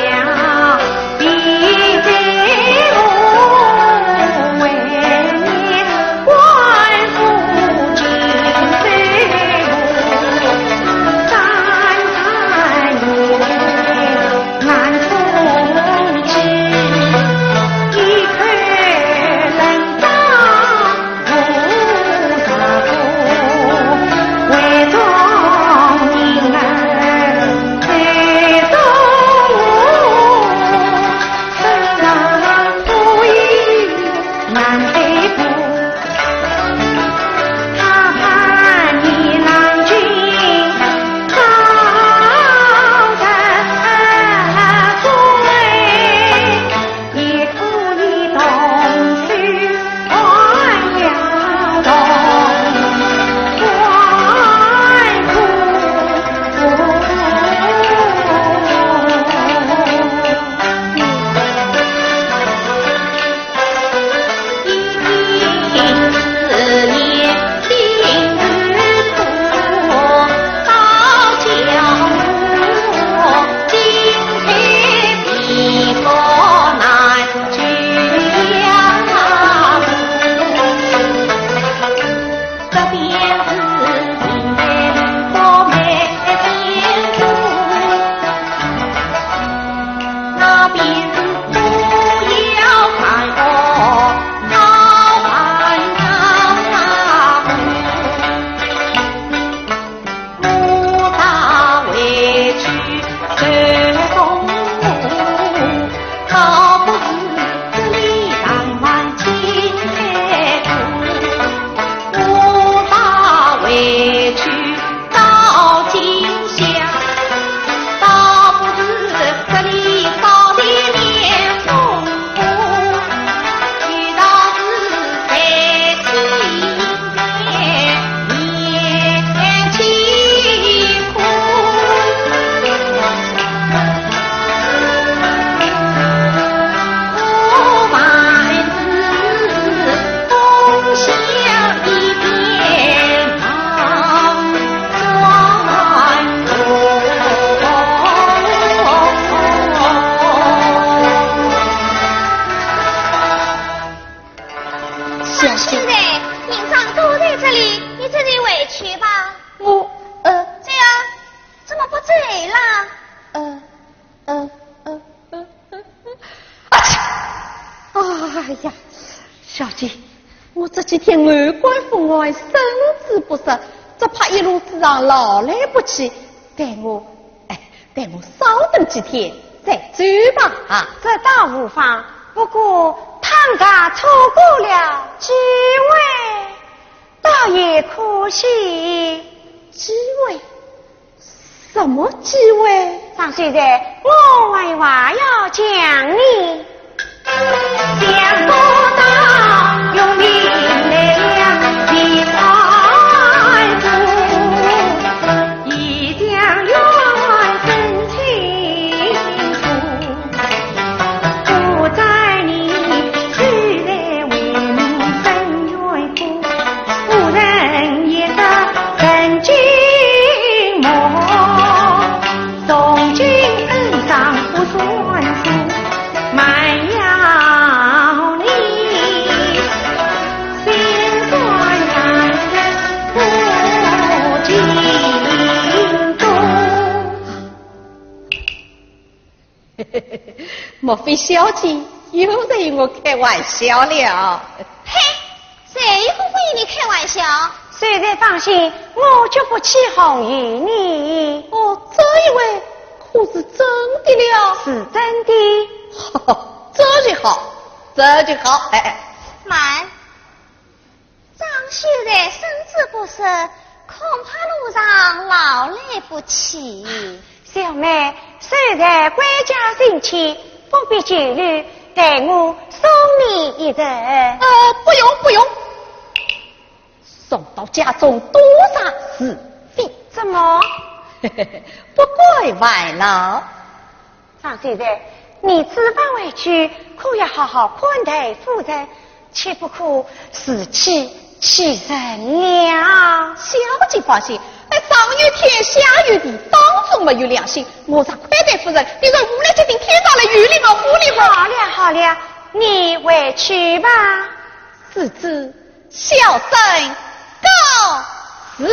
现在银子都在这里，你自己回去吧。我，呃，这样，怎么不走啦？呃，呃，呃，呃，呃，呃，啊切！哎呀，小姐，我这几天为官分外，身子不适，只怕一路之上劳累不起，待我，哎，待我稍等几天再走吧。啊，这倒无妨，不过倘若错过了机会，倒也可惜。机会？什么机会？张秀才，我还有话要讲呢。莫非小姐又在与我开玩笑了？嘿，谁又不会与你开玩笑？秀才放心，我绝不起哄于你。哦，这一回可是真的了？是真的。这就好，这就好。哎，哎，慢，张秀才身子不适，恐怕路上劳累不起。小妹，秀才贵驾心切，不必久留，待我送你一程。呃，不用，不用，送到家中多煞是非。怎么？不敢烦恼。 张秀才，你此番回去可要好好款待夫人，切不可自欺欺人了。小姐放心，哎，上有天，下有地，当中没有良心。我若款待夫人，你若无赖，决定天打雷，雨淋雨，火淋火。好了好了，你回去吧。是，是。 小生告辞了。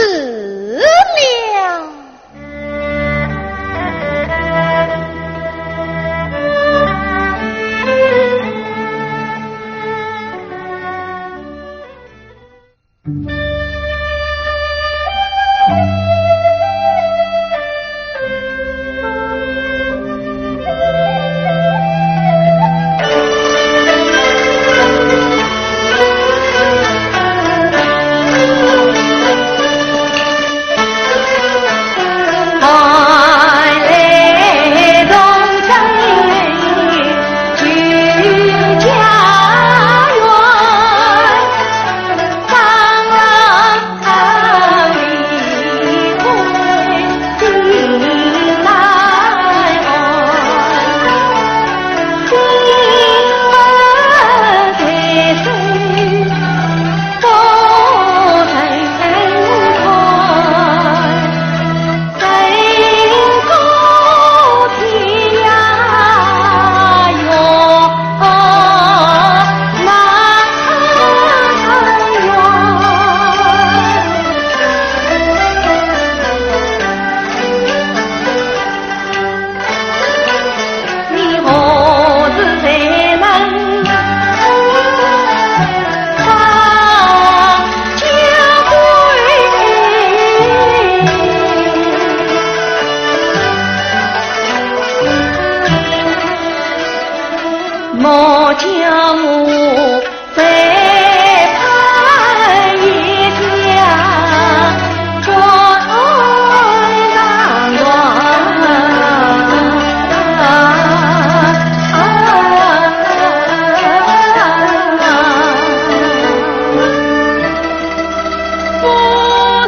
夫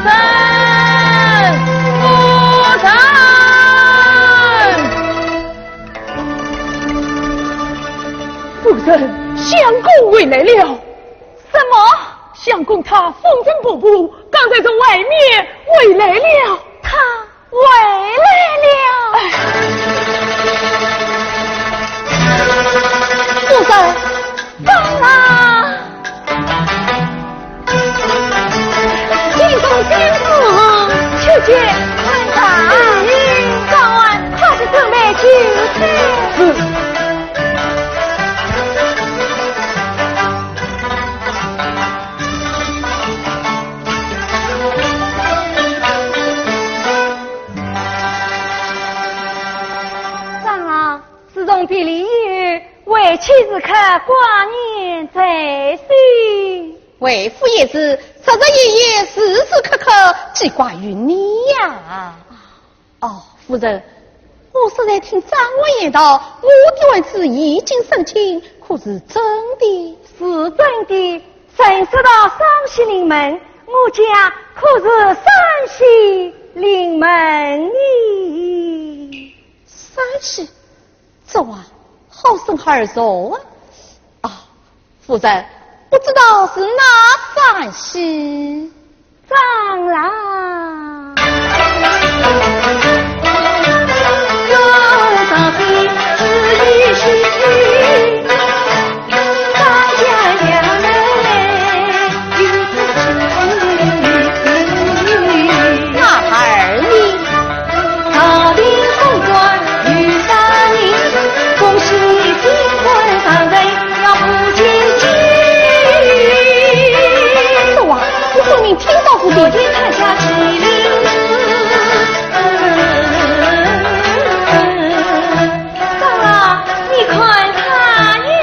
人，夫人！夫人，相公回来了。什么？相公他风尘仆仆，刚才从外面回来了。他 回来了。夫人，怎么？岂是客挂念在心？为父也是，日日夜夜，时时刻刻记挂于你呀。哦，夫人，我是在听张官言道，我的儿子已经成亲，可是真的？是真的，人说到双喜临门，我家可是双喜临门呢。双喜？ 这话好生耳熟啊！啊，夫人，不知道是哪双喜？张郎。那孩儿呢？ 这话，你分明听到过的。张郎，你看他呀。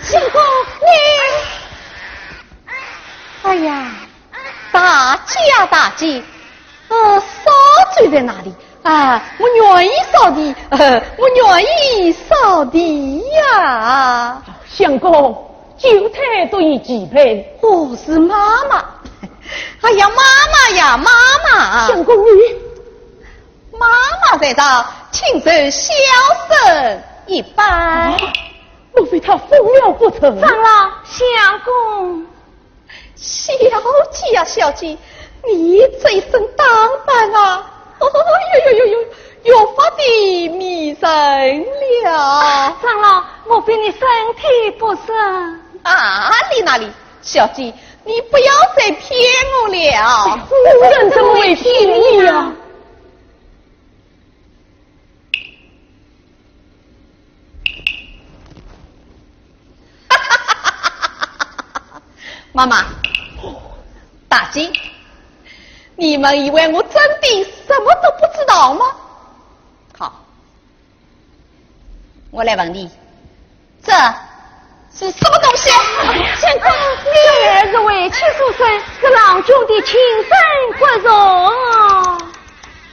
相公，你……哎呀，大姐啊，大姐，呃，扫帚在哪里？啊，我愿意扫地，呃，我愿意扫地呀。相公，酒菜都已齐备。哦，是妈妈。哎呀，妈妈呀，妈妈。相公，你……妈妈在上，请受小生一拜。啊，莫非他疯了不成？张郎，相公。 小姐呀，小姐，你这一身打扮啊，哦哟哟哟哟，越发的迷人了。张郎，莫非你身体不适？哪里哪里，小姐，你不要再骗我了。夫人怎么会骗你呀？ 妈妈，大姐，你们以为我真的什么都不知道吗？好，我来问你，这是什么东西？相公，你儿是为妻所生，是郎君的亲生骨肉。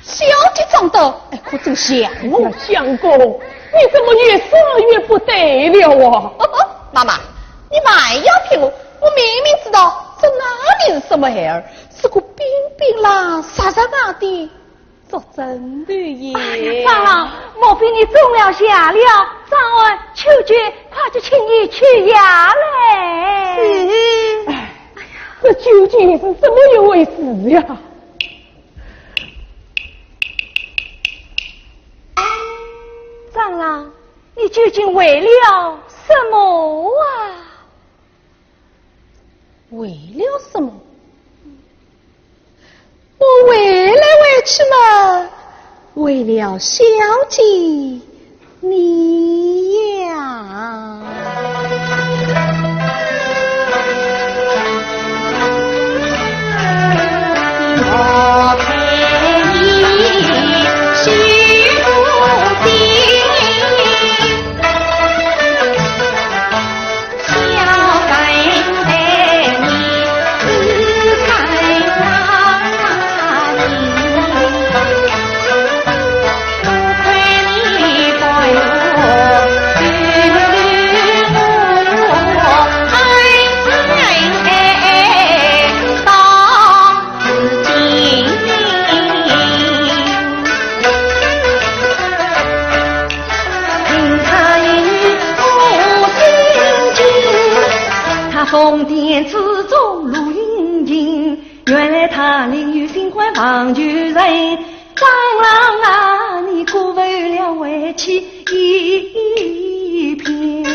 小姐长得，哎，可真像哦。相公，你怎么越说越不对了啊？妈妈，你慢要骗我，我明明知道这哪里是什么孩儿，是个冰冰啦、实实硬硬的竹枕头耶。哎呀，张郎，莫非你中了邪了？张安、秋菊，快去请你取药来。是。哎呀，这究竟是怎么一回事呀？ 张郎，你究竟为了什么啊？为了什么？我为来为去嘛，为了小姐 你呀。宫殿之中露英情，原来她另有新欢望旧人。张郎啊，你辜负了为妻一片心。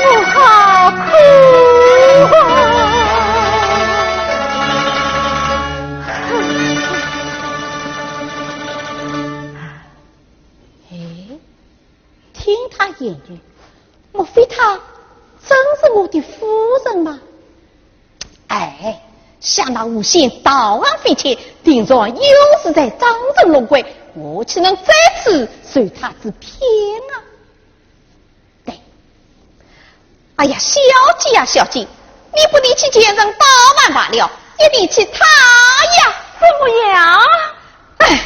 我好苦啊！哎，听她言语，莫非她真是我的夫人吗？哎，想那狐仙道行匪浅，定然又是在张城弄鬼，我岂能再次受她之骗啊？对，哎呀，小姐呀，小姐，你不提起前程饱满罢了，一提起她呀，怎么样？哎。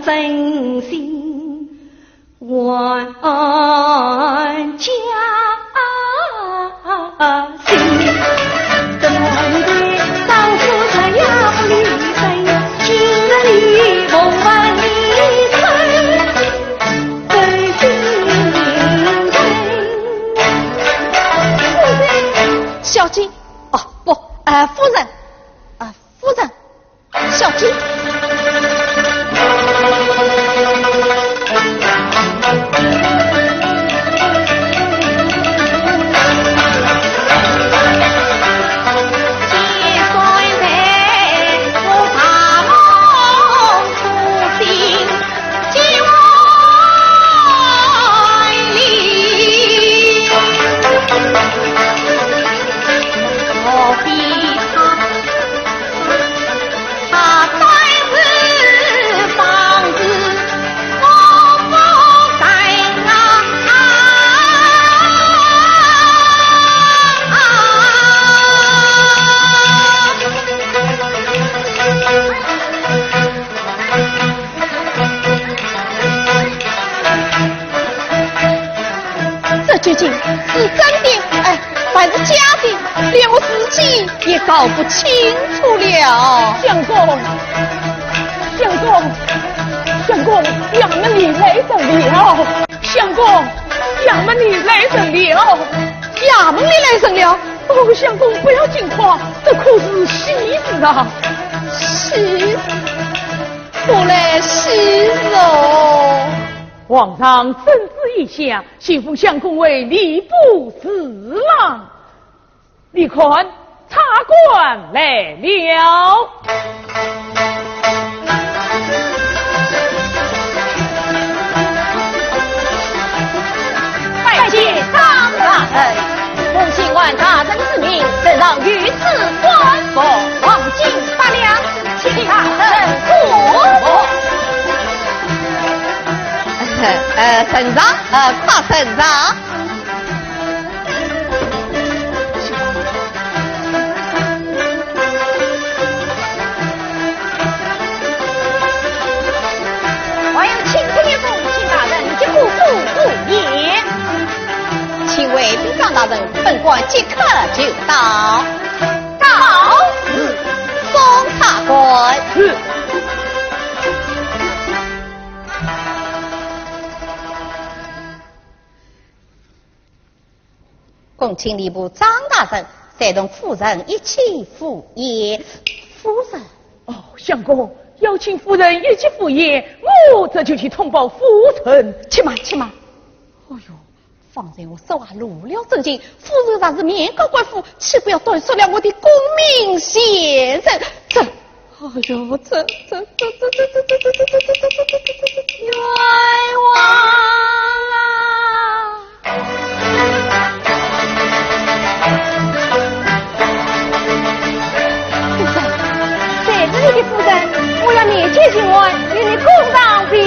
真心还家心。当初他也不离身，今日里蒙问你，真心真。夫人。小姐。哦，不，呃，夫人。啊，夫人。 小姐。这究竟是真的，哎，还是假的？连我自己也搞不清楚了。相公，相公，相公，衙门里来人了。相公，衙门里来人了。衙门里来人了？哦，相公，不要惊慌，这可是喜事啊！喜事？ 何来喜事哦？皇上圣旨已下，先封相公为吏部侍郎。你看，差官来了。拜见张大人。奉新安大人之命，呈上御史官复黄金百两。 请大人过目。呃，呈上，呃，快呈上。还有请帖一封，请大人接过复议。请回禀张大人，本官即刻就到。 告辞。送差官。是。恭请吏部张大人，再同夫人一起赴宴。夫人？哦，相公，要请夫人一起赴宴，我这就去通报夫人。且慢，且慢。哎呦， 方才我手下露了真情，夫人若是面高官府，岂不要断绝了我的功名前程？这，哎呦，这，这，冤枉啊！夫人，在这里的夫人，我要面见巡按，与你公堂评理。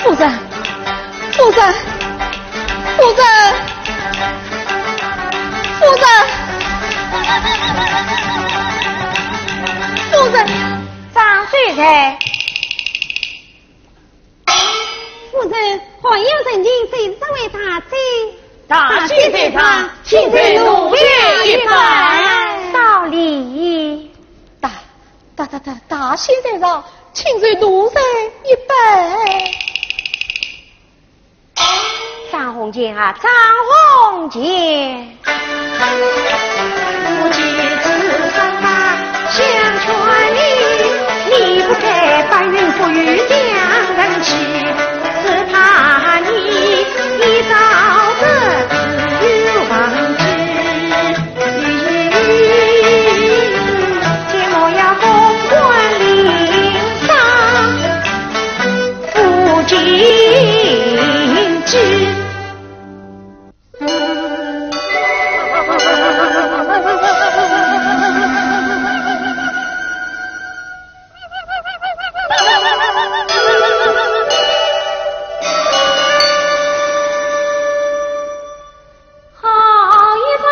夫人。夫人，夫人，夫人，夫人，夫人。张秀才。 夫人，还有人情，谁是这位大姐？大姐在上，请罪奴下一拜。少礼。大，大，大，大，大姐在上，请罪奴下一拜。张凤笺啊，张凤笺。我几次上当相劝你，你不改白云不与良人去，只怕你一朝得志又忘记。 好一场，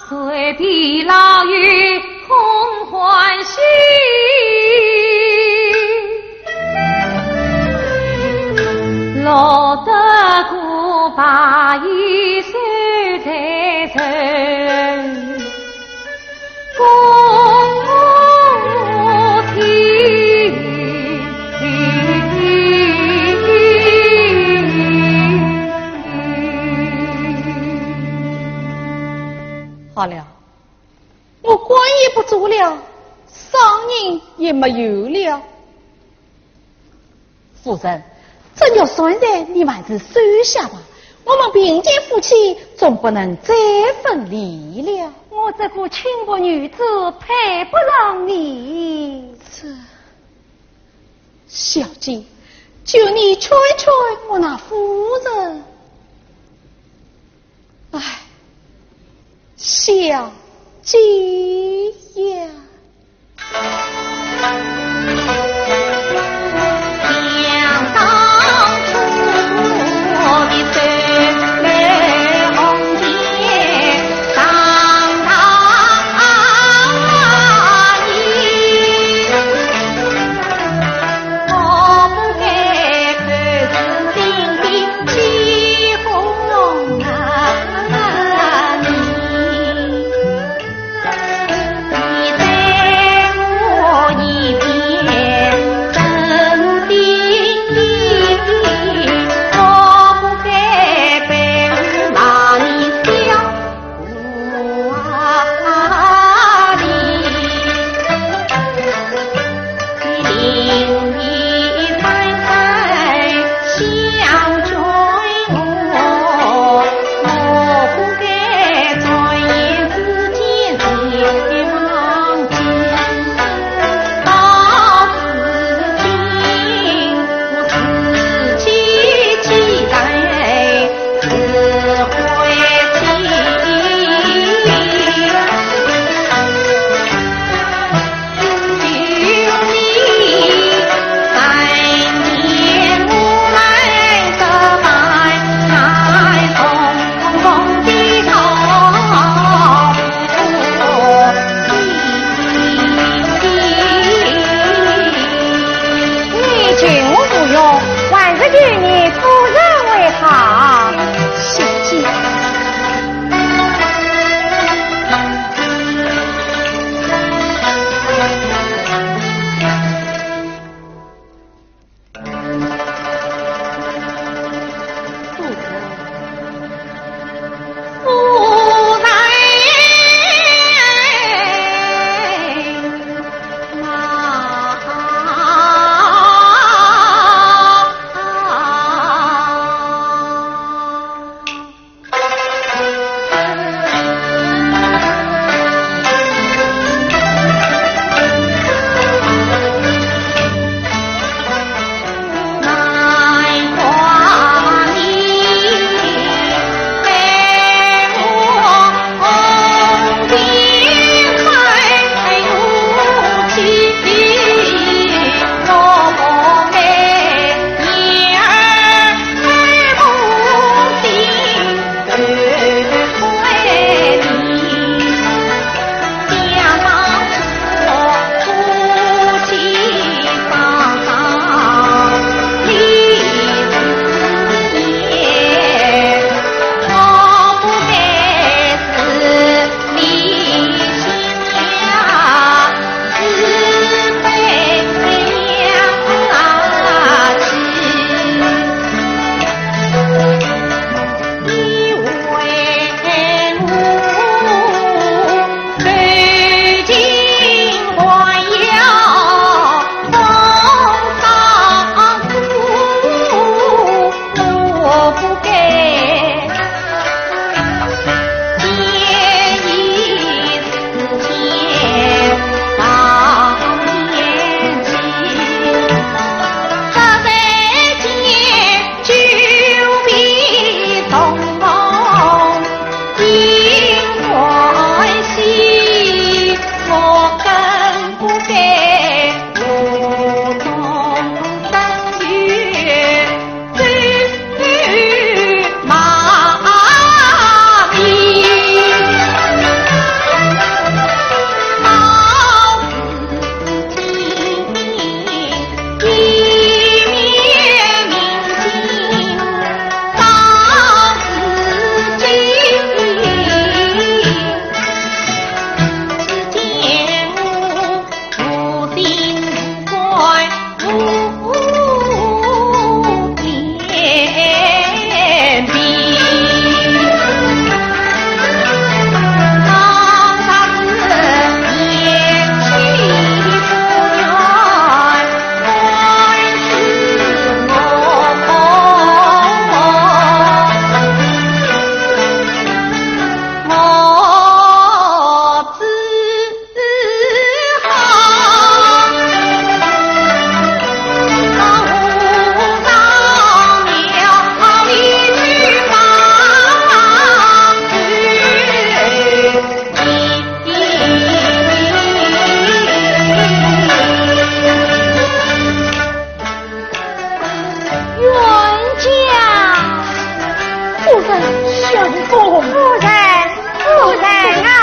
谁比老友空欢喜？落得孤白一手在人。 好了，我官也不做了，商人也没有了。 夫人，这玉簪呢，你还是收下吧。我们贫贱夫妻总不能再分离了。我这个轻薄女子配不上你。这，小姐，求你劝劝我那夫人。 唉，小姐呀。冤家。夫人，相公。夫人，夫人啊！